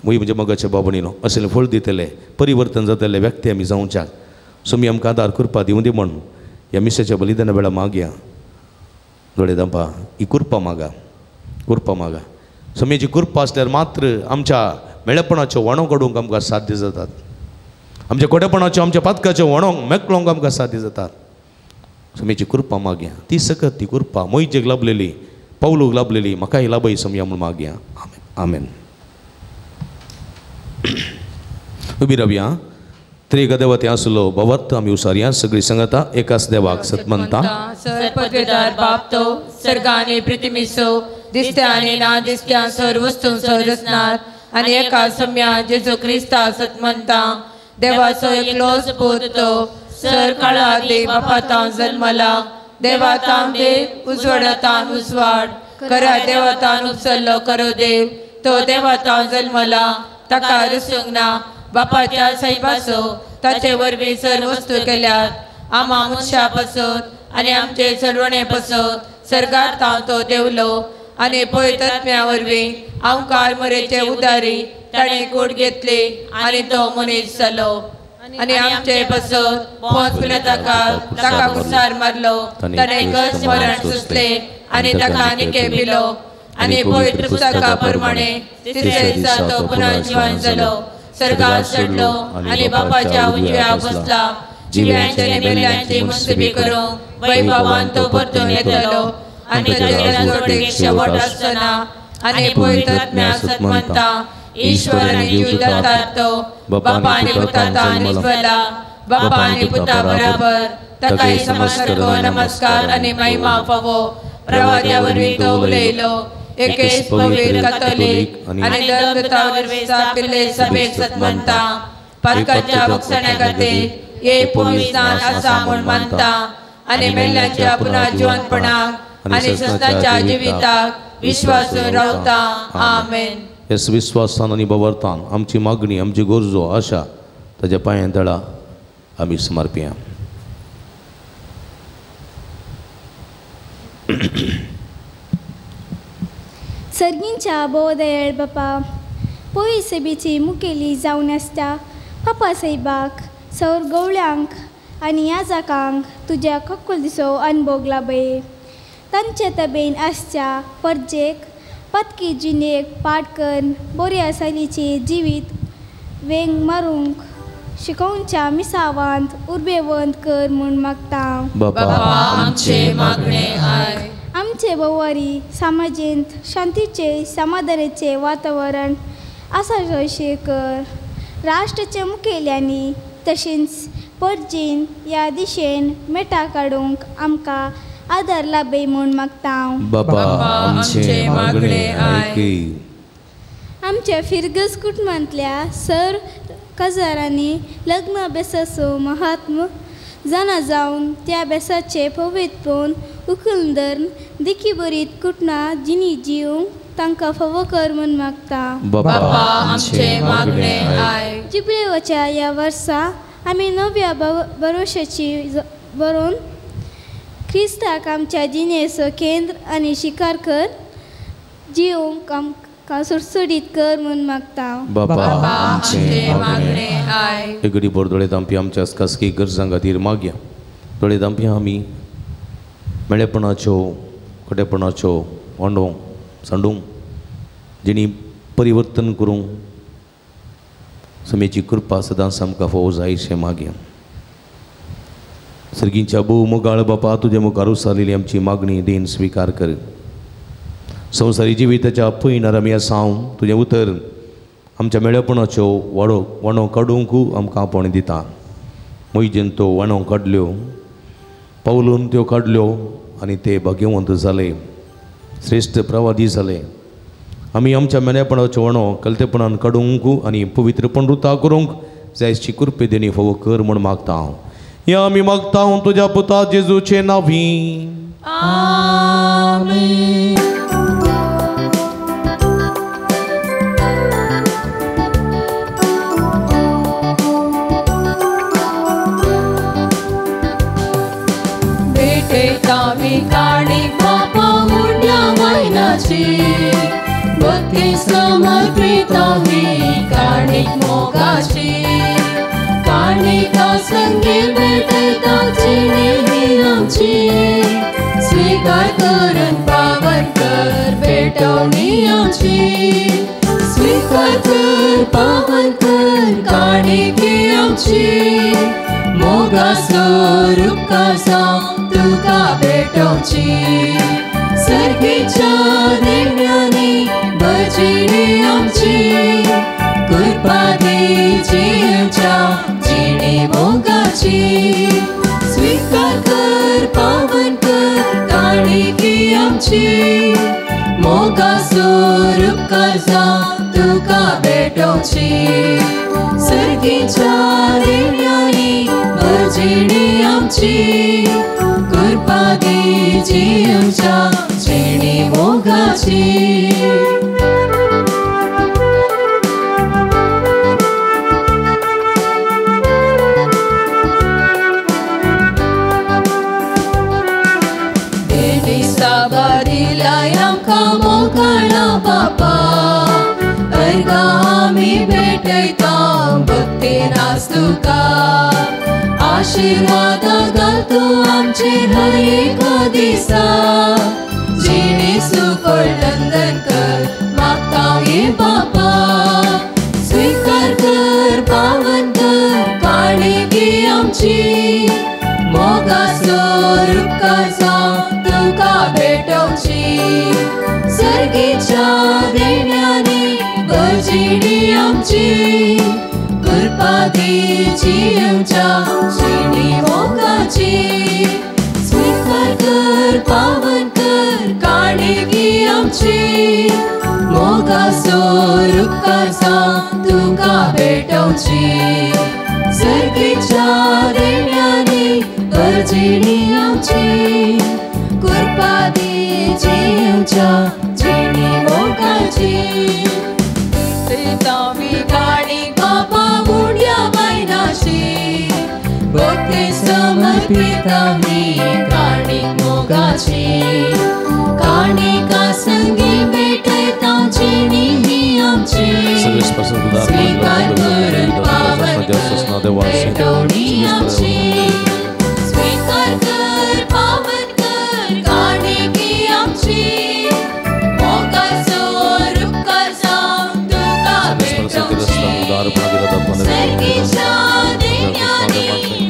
मुय म्हज्या मोगाच्या भाव भयणीनो असलें फळ दितले परिवर्तन जातले व्यक्ती आमी जावच्याक सो आमी आमकां आदार कृपा दिवं दी म्हण ह्या मिसाच्या बलिदाना वेळार मागया दोळे दांपा ही कृपा मागा कृपा मागा. सम्याची कृपा आसल्यार मात्र आमच्या मेळेपणाच्यो व्हाणो काडूंक आमकां साध्य जातात आमच्या कोडेपणाच्यो आमच्या पातकाच्यो व्हाणोंक मेकळोंक आमकां साध्य जातात. सम्याची कृपा मागया ती सकत ती कृपा मोहिजेक लाभलेली पावलूक लाभलेली म्हाकाय लाभय सम्या म्हूण मागया. आमेन. उबी रावया. त्रिएक देवा ते आसलो भवत आमी उसारया सगळी सांगता एकाच देवाक सतमनता
सर्वपदवीधर बाप तो सर्गाने पृथ्वीसो दिसत्या आणि ना दिसत्या सर्व वस्तूंचो रचणार आणि एका सम्या जेजू क्रिस्ता सतमनता देवाचो एकलोच पूत तो सर काळा देव बापातां जन्मला देवातां देव उजवाडातां उजवाड करा देवातां उपसल्लो करो देव तो देवातां जन्मला ताका रसूंक ना बापाच्या साहेबाचो ताचे वरवीं सर्व वस्तू केल्यात आमा मनशा पासत आनी आमचे चलवणे पासत सर्गार तांव तो देवलो आनी पवित्र आत्म्या वरवीं आमकार मरेचे उदारी ताणें कूड घेतली आनी तो मनीस जालो आनी आमचे पासत पोंच पिलाताका ताका कुसार मारलो ताणें कस मरण सोंसलें आनी ताका निके पिलो आनी पवित्र पुस्तका प्रमाणे तिसऱ्या दिसा तो पुनर्जीवन जालो सर्गात चडलो आनी बापाच्या उजव्या बसला जिव्यांचे आनी मेल्ल्यांची मुनसिबी करूंक वैभवान तो परतून येतलो आनी ताच्या राजवटीक शेवट आसचो ना आनी पवित्र आत्म्याक सतमनता ईश्वर आनी जीव दाता तो बापा आनी पुता निजवला बापा आनी पुता बराबर ताकाय समस्कार नमस्कार आनी महिमा फावो प्रवाद्या वरवीं तो उलयलो. एकेच पवित्र कातोलीक आनी धर्मदूतां स्थापिल्ले सभेक सत मानता. पातकांच्या भोगसण्या खातीर एक पवित्र आसा म्हूण मानता आनी मेल्ल्यांच्या पुनर्जिवंतपणाक आनी सस्नाच्या जिविताक विश्वासून रावता. आमेन.
हेच विस्वासान आनी बवरतान आमची मागणी, आमची गरजो, आशा ताज्या पांयां तळा आमी समर्पया.
सर्गींच्या भोवदयळ बापा, पोई सेबीची मुखेली जावन आसता पापा साहेबाक, सौर गवळ्यांक आनी याजाकांक तुज्या कक्कुल दिसो अनभोग लाभय. तांचे तबेन आसच्या परजेक पतकी जिणेक पाठ करून बऱ्या शैलीचे जिवीत वेंग मारूंक शिकोवच्या मिसावांत उर्बेवंत कर म्हूण मागता.
बापा
आमचे मागणे आयक.
आमचे भोवारी समाजेंत शांतीचे समाधानाचे वातावरण आसा अशें कर. राष्ट्राच्या मुखेल्यांनी तशेंच परजेन ह्या दिशेन मेटां काडूंक आमकां आदार लाभय म्हूण मागता.
बापा आमचे मागणे आयक.
आमच्या फिरगज कुटुंबांतल्या सर काजारांनी लग्न बेसाचो महात्म जाणा जावन त्या बेसाचें पवित्रपण उखलून धरून देखी बरीत कुटुंबां जिणी जिवंक तांकां फावो कर म्हूण मागता.
बापा आमचे मागणे आयक.
जिबलेवाच्या ह्या वर्सा आमी नव्या भरोशाची बरोवन क्रिस्ताक आमच्या जिणेचो केंद्र आनी शिकार कर जिवंक आमकां सुडसुडीत कर म्हूण मागता.
बापा आमचे मागणे आयक. एक घडी भर दोळे धांपी आमच्या खासगी गरजां खातीर मागया. दोळे धांपी आमी मेळेपणाच्यो, खोटेपणाच्यो वांडोवंक सांडूंक, जिणी परिवर्तन करूंक समेची कृपा सदांच आमकां फावो जाय अशें मागया. सर्गींच्या भोव मोगाळ बापा, तुज्या मुखार उसारलेली आमची मागणी देन स्विकार कर. संवसारी जिविताच्या पयणार आमी आसा, तुजें उतर आमच्या मेळेपणाच्यो वाडो वाणो काडूंक आमकां आपोवणें दिता. मोहिजेन तो वाणो काडल्यो, पावलून त्यो काडल्यो आनी ते भाग्यवंत जाले, श्रेश्ठ प्रवादी जाले. आमी आमच्या मेळेपणाच्यो वाणो कलतेपणान काडूंक आनी पवित्रपण रुता करूंक जायची कृपे देणी फावो कर म्हूण मागता हांव. ह्या आमी मागता तुज्या पुता जेजूचे नांवी.
आमेन. भेटयता काणीक बापा हुंड्या वायनाची, भक्ती समर्पिता ही काणीक मोगाची. काणिका संगी भेटयता जिणी ही आमची, स्वीकार करून पावन कर भेटवणी आमची. स्वीकार कर पावन कर काणिकी आमची, मोगाचो उपकार जावं तुका भेटोवची. सर्गीच्या देण्यांनी भजिणी आमची, कृपा दी जिवच्या जिणी मोगाची. स्वीकार कर पावन कर काणिकी आमची, मोगाचो उपकार जावं तुका भेटोवची. सर्गीच्या देण्यांनी भजिणी आमची, कृपा दी जिवच्या जिणी मोगाची. देवी साबारीलाय आमकां मोगाळा बापा, अर्गां आमी भेटयता भक्तीन आस तुका. आशिर्वाद घाल तूं आमचेर हर एका दिसा, जिणे सुफळ नंदन कर मागता हे बापा. स्वीकार कर पावन कर काणिकी आमची, मोगाचो उपकार जावं तुका भेटोवची. सर्गीच्या देण्यांनी भजिणी आमची, कृपा दी जिवच्या जिणी मोगाची. स्वीकार कर पावन कर काणिकी आमची,
मोगाचो उपकार जावं तुका भेटोवची सर्गीच्या देण्यांनी भरजिणी आमची कृपा दी जिवच्या जिणी मोगाची गाणी बाबा उंड्या बायनाशी भक्ती समर्पित आमी काणीक मोगाची काणिका संगी भेटयता जिणी ही आमची स्वीकार करून पावन कर भेटवणी आमची स्वीकार कर पावन कर काणिकी आमची मोगाचो उपकार जावं तुका भेटोवची सर्गीच्या देण्यांनी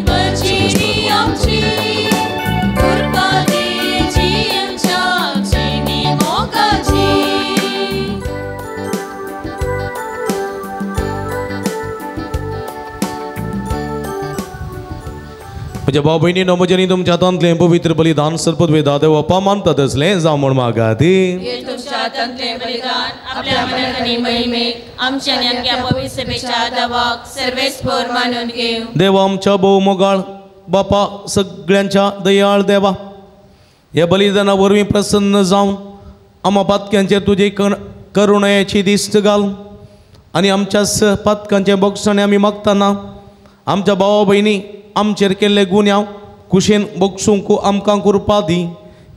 भरजिणी आमची कृपा दी जिवच्या जिणी मोगाची.
म्हज्या भाव भयणीनो म्हज्यानी तुमच्या हातांतलें पवित्र बलिदान सर्पद देव अप्पा मानता तसलें जावं म्हूण मागाती.
तुमच्या हातांतलें बलिदान आपल्या मनाक आनी महिमेक आमच्या आनी आमच्या पवित्र सभेच्या देवाक सर्वेस्पर मानून घेवं.
देवा आमच्या भोव मोगाळ बापा सगळ्यांच्या दयाळ देवा ह्या बलिदाना वरवीं प्रसन्न जावन आमा पातक्यांचेर तुजे करुणेची दिश्ट घाल आनी आमच्या पातकांचें बोगसणें आमी मागतना आमच्या भावा भयणी आमचेर केल्ले गुन्यांव कुशेन बोगसूंक आमकां कृपा दी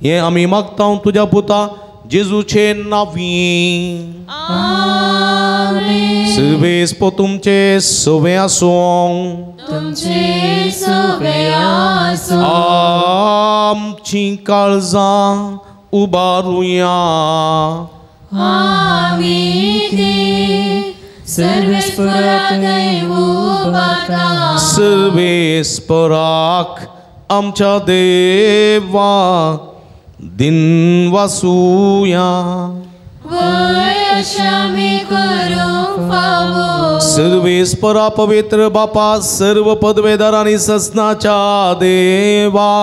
हें आमी मागता तुज्या पुता जेजूचे नांवी. सर्वेस्पर तुमचे सवे आसूं
तुमचे सवे आसूं.
आमची काळजां उबारुया
आमी ती सर्वेस्पराक उबारता.
सर्वेस्पराक आमच्या देवा दिन वासुया सर्वेस्परा पवित्र बापा सर्व पदवेदार आनी ससनाच्या देवा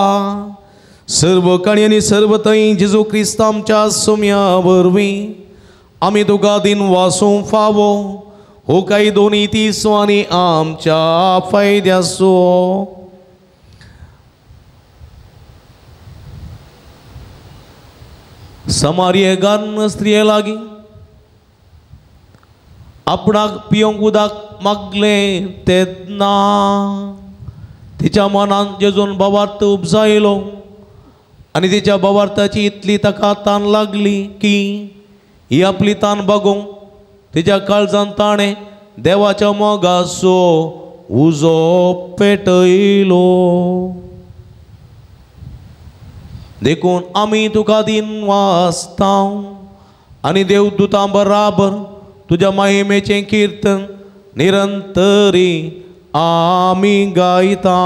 सर्व काणी आनी सर्व थंय जेजू क्रिस्त आमच्या सुम्या वरवीं आमी तुका दिन वासूंक फावो हो काय दोनी तिसो आनी आमच्या फायद्याचो. समारियेगान स्त्रिये लागीं आपणाक पिवंक उदक मागलें तेन्ना तिच्या मनान जेजून भावार्थ उपजायलो आनी तिच्या भावार्थाची इतली ताका तान लागली की ही आपली तान बागोवंक तिच्या काळजान ताणें देवाच्या मोगाचो उजो पेटयलो. देखून आमी तुका दिन वाचता आनी देवदूतां बराबर तुज्या महिमेचें किर्तन निरंतरी आमी गायता.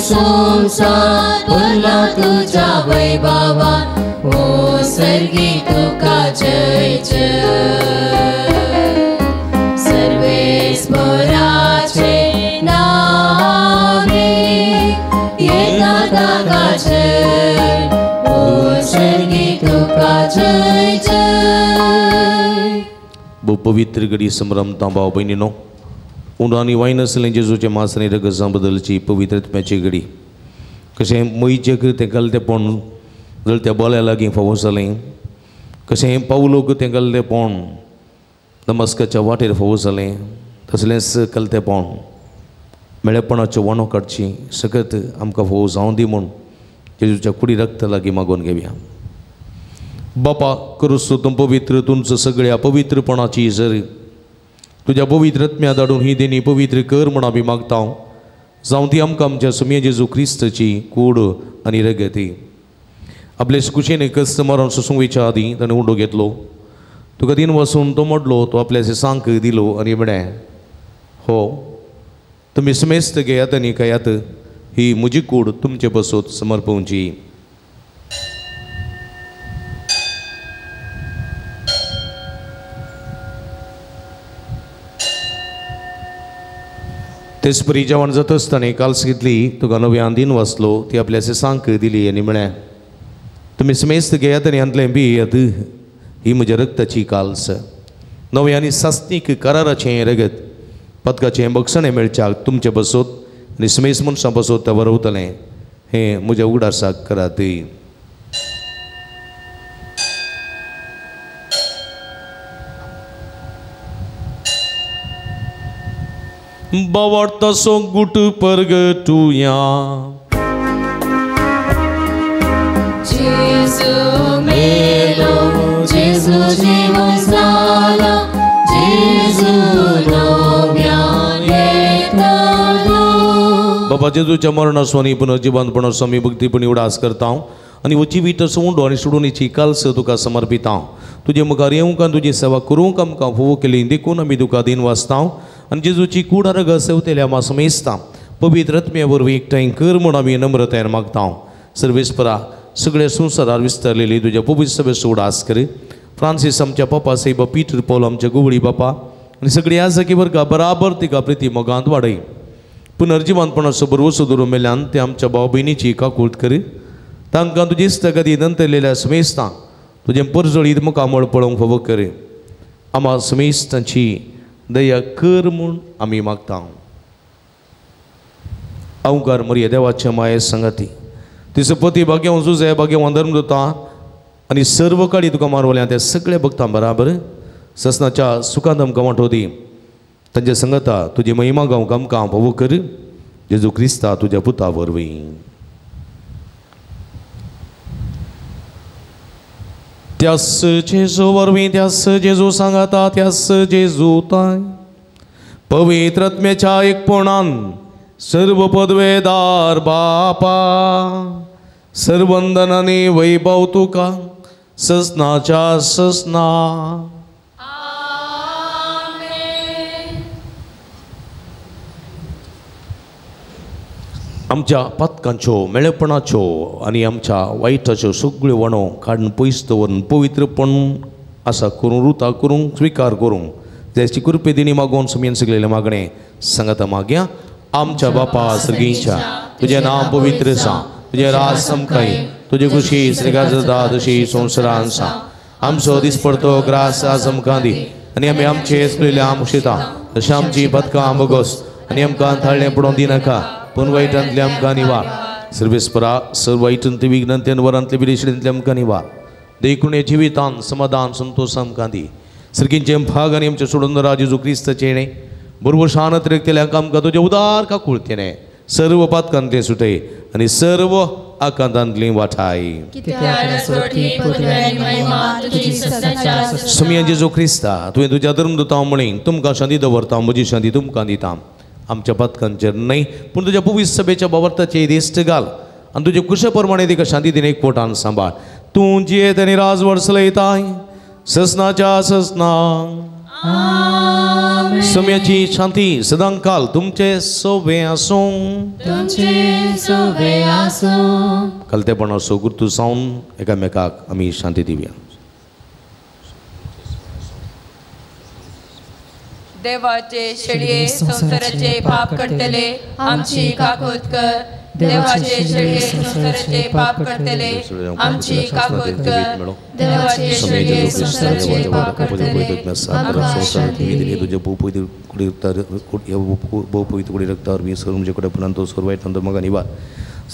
संसार भरला तुझ्या वैभवान ओ सर्गी तुका जय जय. सर्वेस्पराचे नावे येता ताका जय ओ सर्गी तुका जय जय.
भोव पवित्र घडी संभ्रमता भाव भयणीनो उंडो आनी वायन आसलें जेजूचें मांस आनी रगतां बदलची पवित्र आत्म्याची घडी कशें मयचेक तें गलतेपण जळत्या बोल्या लागीं फावो जालें कशें पावलोक तें गलतेपण नमस्काच्या वाटेर फावो जालें तसलेंच कलतेपण मेळेपणाच्यो वणो काडची सकत आमकां फावो जावं दी म्हूण जेजूच्या कुडी रक्त लागीं मागोवन घेवया. बापा क्रिस्त तूं पवित्र तुमचो सगळ्या पवित्रपणाची जर तुज्या पवित्र आत्म्या धाडून ही देणी पवित्र कर म्हूण आमी मागता जावं ती आमकां आमच्या सुमये जेजू क्रिस्तची कूड आनी रगती. आपले कुशेन कस्त मरण सोसूंक वयच्या आदीं ताणें उंडो घेतलो तुका दिन वसून तो मोडलो तो आपल्या सांक दिलो आनी म्हळें हो तुमी समेस्त घेयात आनी खायात ही म्हजी कूड तुमचे पसत समर्पवची. तेचपरी जेवण जाता आसतना काल्स घेतली तुका नव्यान दिन वाचलो ती आपल्या सांक दिली आनी म्हळें तुमी समेस्त घेयात आनी हांतलें पियेयात ही म्हज्या रक्ताची काल्स नव्या आनी सासणीक कराराचें रगत पदकाचें बक्षणें मेळच्याक तुमचे बसोत आनी समेस्त मनशां बसोत तें बरवतलें हें म्हज्या उगडासाक करात. बावडतासो गुट परगटुया
जेजू मेलो जेजू जिवन जाला जेजू नव्यान येतलो.
बाबा जेजूच्या मरणाचो आनी पुनर्जिवंतपणाचो आमी भक्तीपणी उडास करता आनी हो जिवीत उंडो आनी सोडून काल्स तुका समर्पिता. तुजे मुखार येवंक आनी तुजी सेवा करूंक आमकां फोव केली देखून आमी तुका दिन वाचता आनी जेजूची कूड रगत सेवतेल्या आमा समेस्ता पवित्र आत्म्या वरवीं एकठांय कर म्हूण आमी नम्रतायेन मागता. सर्वेस्परा सगळ्या संवसारार विस्तारलेली तुज्या पवित्र सभेचो उडास कर. फ्रांसीस आमच्या पापा साहेब पीटर पॉल आमच्या गुवळी बापा आनी सगळी आजकी वर्गा बराबर तिका प्रिती मोगांत वाडय. पुनर्जिवंतपणाचो भरवसो दवरून मेल्यान ते आमच्या भाव भयणीची काकूट कर. तांकां तुजी इश्टागती नंतरलेल्या समेस्तांक तुजें परजळीत मुखामळ पळोवंक फावो कर. आमा समेस्तांची दया कर म्हूण आमी मागता. अवकार मरिया देवाच्या माये संगाती तिचो पती भाग्यवान जुजे भाग्यवान धर्मदूता आनी सर्व काळी तुका मारवल्या त्या सगळ्या भक्तां बराबर ससनाच्या सुखांत आमकां वांटो दी. तांच्या संगता तुजी महिमा गावंक आमकां फावो कर. जेजू क्रिस्ता तुज्या पुता वरवीं. त्यास जेजू वरवीं त्यास जेजू सांगाता त्यास जेजू ताय पवित्र आत्म्याच्या एकपणान सर्व पदवेदार बापा सर्वंदनानी वैभव तुका ससनाच्या ससना. आमच्या पातकांच्यो मेळेपणाच्यो आनी आमच्या वायटाच्यो सगळ्यो वणो काडून पयस दवरून पवित्रपण आसा करूं रुता करूंक स्विकार करूंक जायची कृपे दिणी मागोवन सुमयेन सगळेलें मागणें सांगाता मागया. आमच्या बापा सर्गींच्या तुजें नांव पवित्र जावं तुजें राज समकाय तुजी खुशी स्वर्गांत जाता तशी संवसारांत जावं. आमचो दिसपडतो ग्रास आज आमकां दी आनी आमी आमचे चुकलेले आमशिता तशें आमची पदकां बोगस आनी आमकां थाळ्ळें पडोवन दिनाका पूण वायटांतले आमकां निवार. सर्वेस्परा सर्व वायटांतले विघ्नांतल्यान वरांतले विदेशांतले आमकां निवार. देखून हे जिवितान समाधान संतोश आमकां दी. सर्गींचे भाग आनी आमचे सोडून राज जेजू क्रिस्ताचें येणें बरोबर शान रेखतेल्यांक आमकां तुजें उदार काकुळतेने सर्व पातकांतले सुटय आनी सर्व आकांतांतली वाठाय. सुमया जेजू क्रिस्ता तुवें तुज्या धर्मदूतां म्हळें तुमकां शांती दवरता म्हजी शांती तुमकां दिता. आमच्या पातकांचेर न्हय पूण तुज्या पवित्र सभेच्या बावर्ताचेर दिश्ट घाल आनी तुजे कुशे प्रमाणे तिका शांती दिवन एक पोटान सांबाळ. तूं जियेत आनी राजवट चलयताय ससनाच्या ससना. सम्याची शांती सदांकाल तुमचे सोबे आसूं. कलतेपणाचो गुर्तू जावन एकामेकाक आमी शांती दिवया.
देवाचे शेळये संवसाराचे पाप करतले आमची काकूत कर. देवाचे शेळये संवसाराचे पाप करतले आमची काकूत कर. देवाचे शेळये संवसाराचे पाप करतले आमकां शांती दी.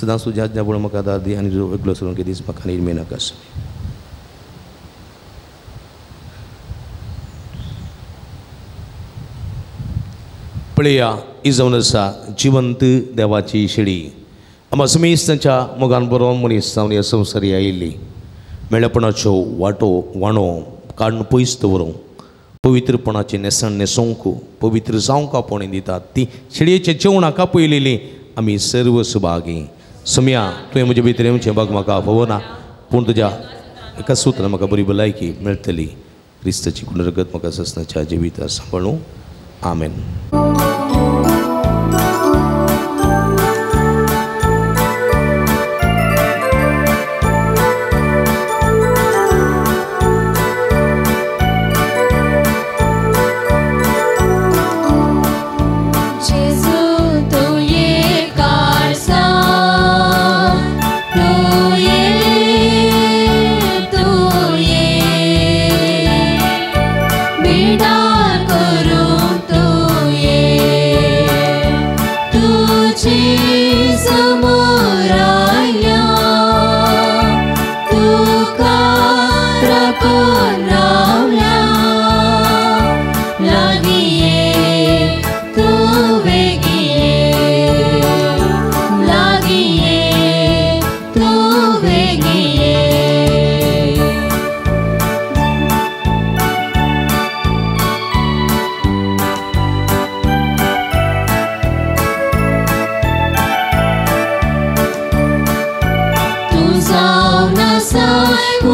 सदांच तुज्या आज्ञा पळोवन म्हाका आदार दी आनी तुजो एकलो सोडून दीस म्हाका निर्मे नाका. पळया ही जावन आसा जिवंत देवाची शेळी. आमा समेस्त तांच्या मोगान बरोवन मनीस जावन ह्या संवसारी आयिल्ली मेळपणाच्यो वाटो वाणो काडून पयस दवरूंक पवित्रपणाचें न्हेसण न्हेसोवंक पवित्र जावंक आपोवणी दितात ती शेळयेच्या जेवणाक आपयलेली आमी सर्व सुभागी. सम्या तुवें म्हजे भितर येवचें बाग म्हाका फावना पूण तुज्या एका सुत्रान म्हाका बरी भलायकी मेळटली. क्रिस्ताची कुंडरगत म्हाका ससनाच्या जिविता सांबाळूं. आमेन.
जेजू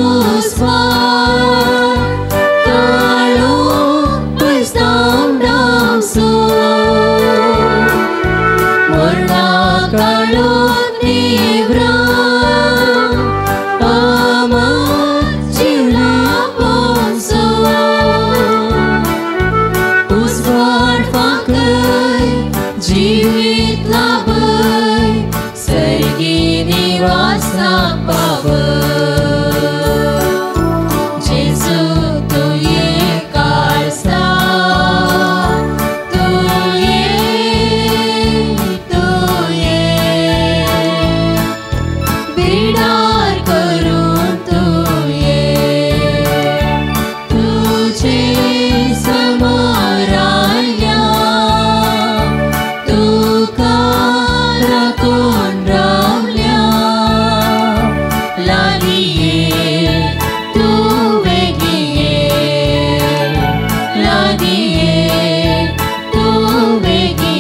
उस्वाड काळो पयसांव डांसो मरणा काळो निव्रा अमर जिवला पोंसो उस्वाड फांकय जिवीत लाभय सर्गी निवासाक पावय जेजू तुये काळसा तुये तुये बिडार करून तुये तुझे समोराल्या तुका राखून रावल्या लागीं तूं वेगीं लागीं तूं वेगीं.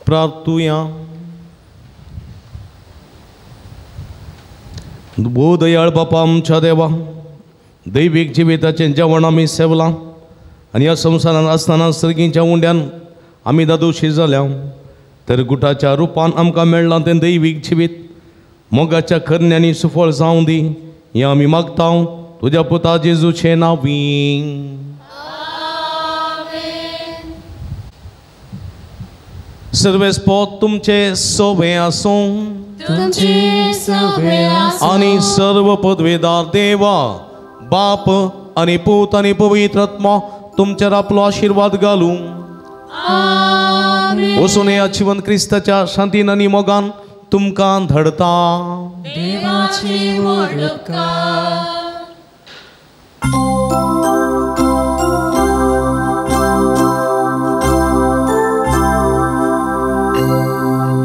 प्रार्थुया. भोव दयाळ बापा आमच्या देवा, दैवीक जिविताचें जेवण आमी सेवलां आनी ह्या संवसारांत आसतना सर्गीच्या उंड्यान आमी दादोशी जाल्या, तर गुटाच्या रुपान आमकां मेळ्ळां तें दैवीक जिवीत मोगाच्या करण्यांनी सुफळ जावं दी हें आमी मागता तुज्या पुता जेजूचे नांवी. सर्वेस्पोत तुमचे सोबे आसूं
तुमचे सगळे आसूं
आनी सर्व पदवेदार देवा बाप आनी पूत आनी पवित्र आत्मा तुमचेर आपलो आशिर्वाद घालूं. वचून ह्या जिवन क्रिस्ताच्या शांतीन आनी मोगान तुमकां धाडता.
देवाचे व्हड उपकार.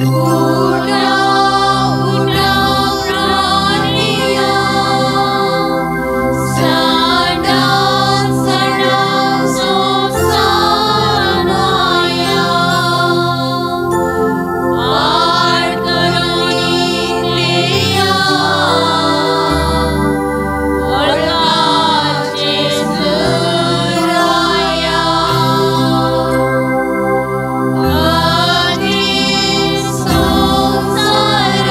उठा उठा प्राणिया सांडा सांडा संसार माया पाड करून देया वळखाचे सुराया आदिम संसार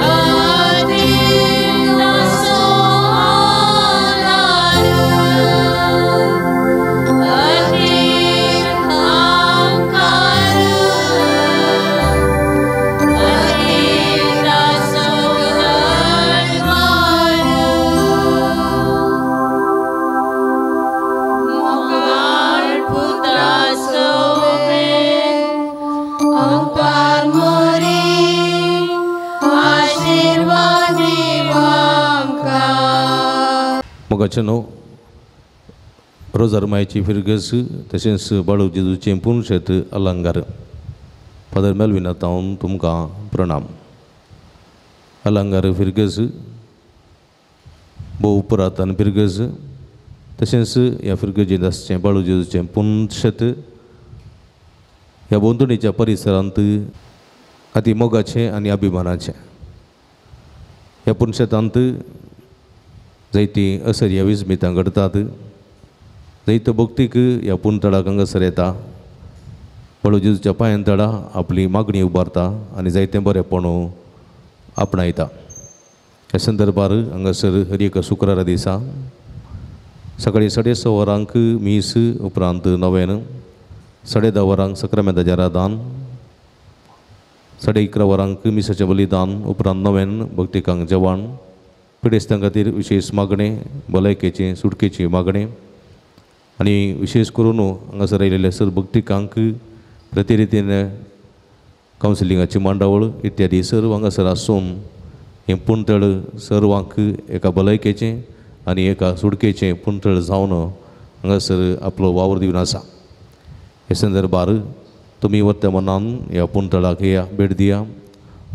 आदिम नासो आधार आदिम अहंकार आदिम नासो दरबार मोगाळ पुत्रा सोबे अंपार मोरी आशीर्वाद आमकां.
मोगाचें न्हू रोजार मायची फिरगस तशेंच बाळू जेजूचें पुनशेत अलंगार. फादर मेलविना तावन तुमकां प्रणाम. अलंगार फिरगस भोव पुरातन फिरगस तशेंच ह्या फिरगजेंत आसचें बाळू जेजूचें पुनशेत ह्या भोंवतणीच्या परिसरांत अती मोगाचें आनी अभिमानाचें. ह्या पुनशेतांत जायतीं असर ह्या विस्मितां घडतात, जायतो भक्तीक ह्या पुनतळाक हांगासर येता, बाळू जेजूच्या पांयां तळा आपली मागणी उबारता आनी जायतें बरेंपण आपणायता. ह्या संदर्भार हांगासर हर एका शुक्रारा दिसा सकाळीं 6:30 वरांक मीस, उपरांत नवेन 10:30 वरांक सक्रामेंताचें रादान, 11:30 वरांक मिसाचें बलिदान, उपरांत नवेन भक्तिकांक जेवण, पिडेस्तां खातीर विशेश मागणें, भलायकेचें सुटकेची मागणें आनी विशेश करून हांगासर आयिल्ले सर भक्तिकांक प्रतिरितीन कावन्सिलिंगाची मांडावळ इत्यादी सर्व हांगासर आसून हें पुणतळ सर्वांक एका भलायकेचें आनी एका सुटकेचें पुणतळ जावन हांगासर आपलो वावर दिवन आसा. हे संदर्भार तुमी वर्तमानान ह्या पुणतळाक या भेट दिया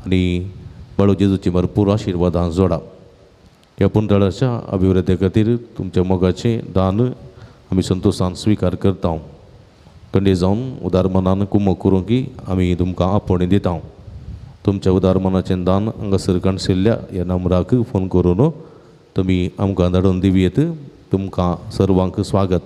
आनी बाळू जेजूची भरपूर आशिर्वादां जोडा. ह्या पुंतळाच्या अभिवृद्धी खातीर तुमच्या मोगाचें दान आमी संतोशान स्विकार करता. कंडे जावन उदार मनान कुमक करूंक की आमी तुमकां आपोवणें दिता. तुमच्या उदार मनाचें दान हांगासर काणशिल्ल्या ह्या नंबराक फोन करून तुमी आमकां धाडून दिवयेत. तुमकां सर्वांक स्वागत.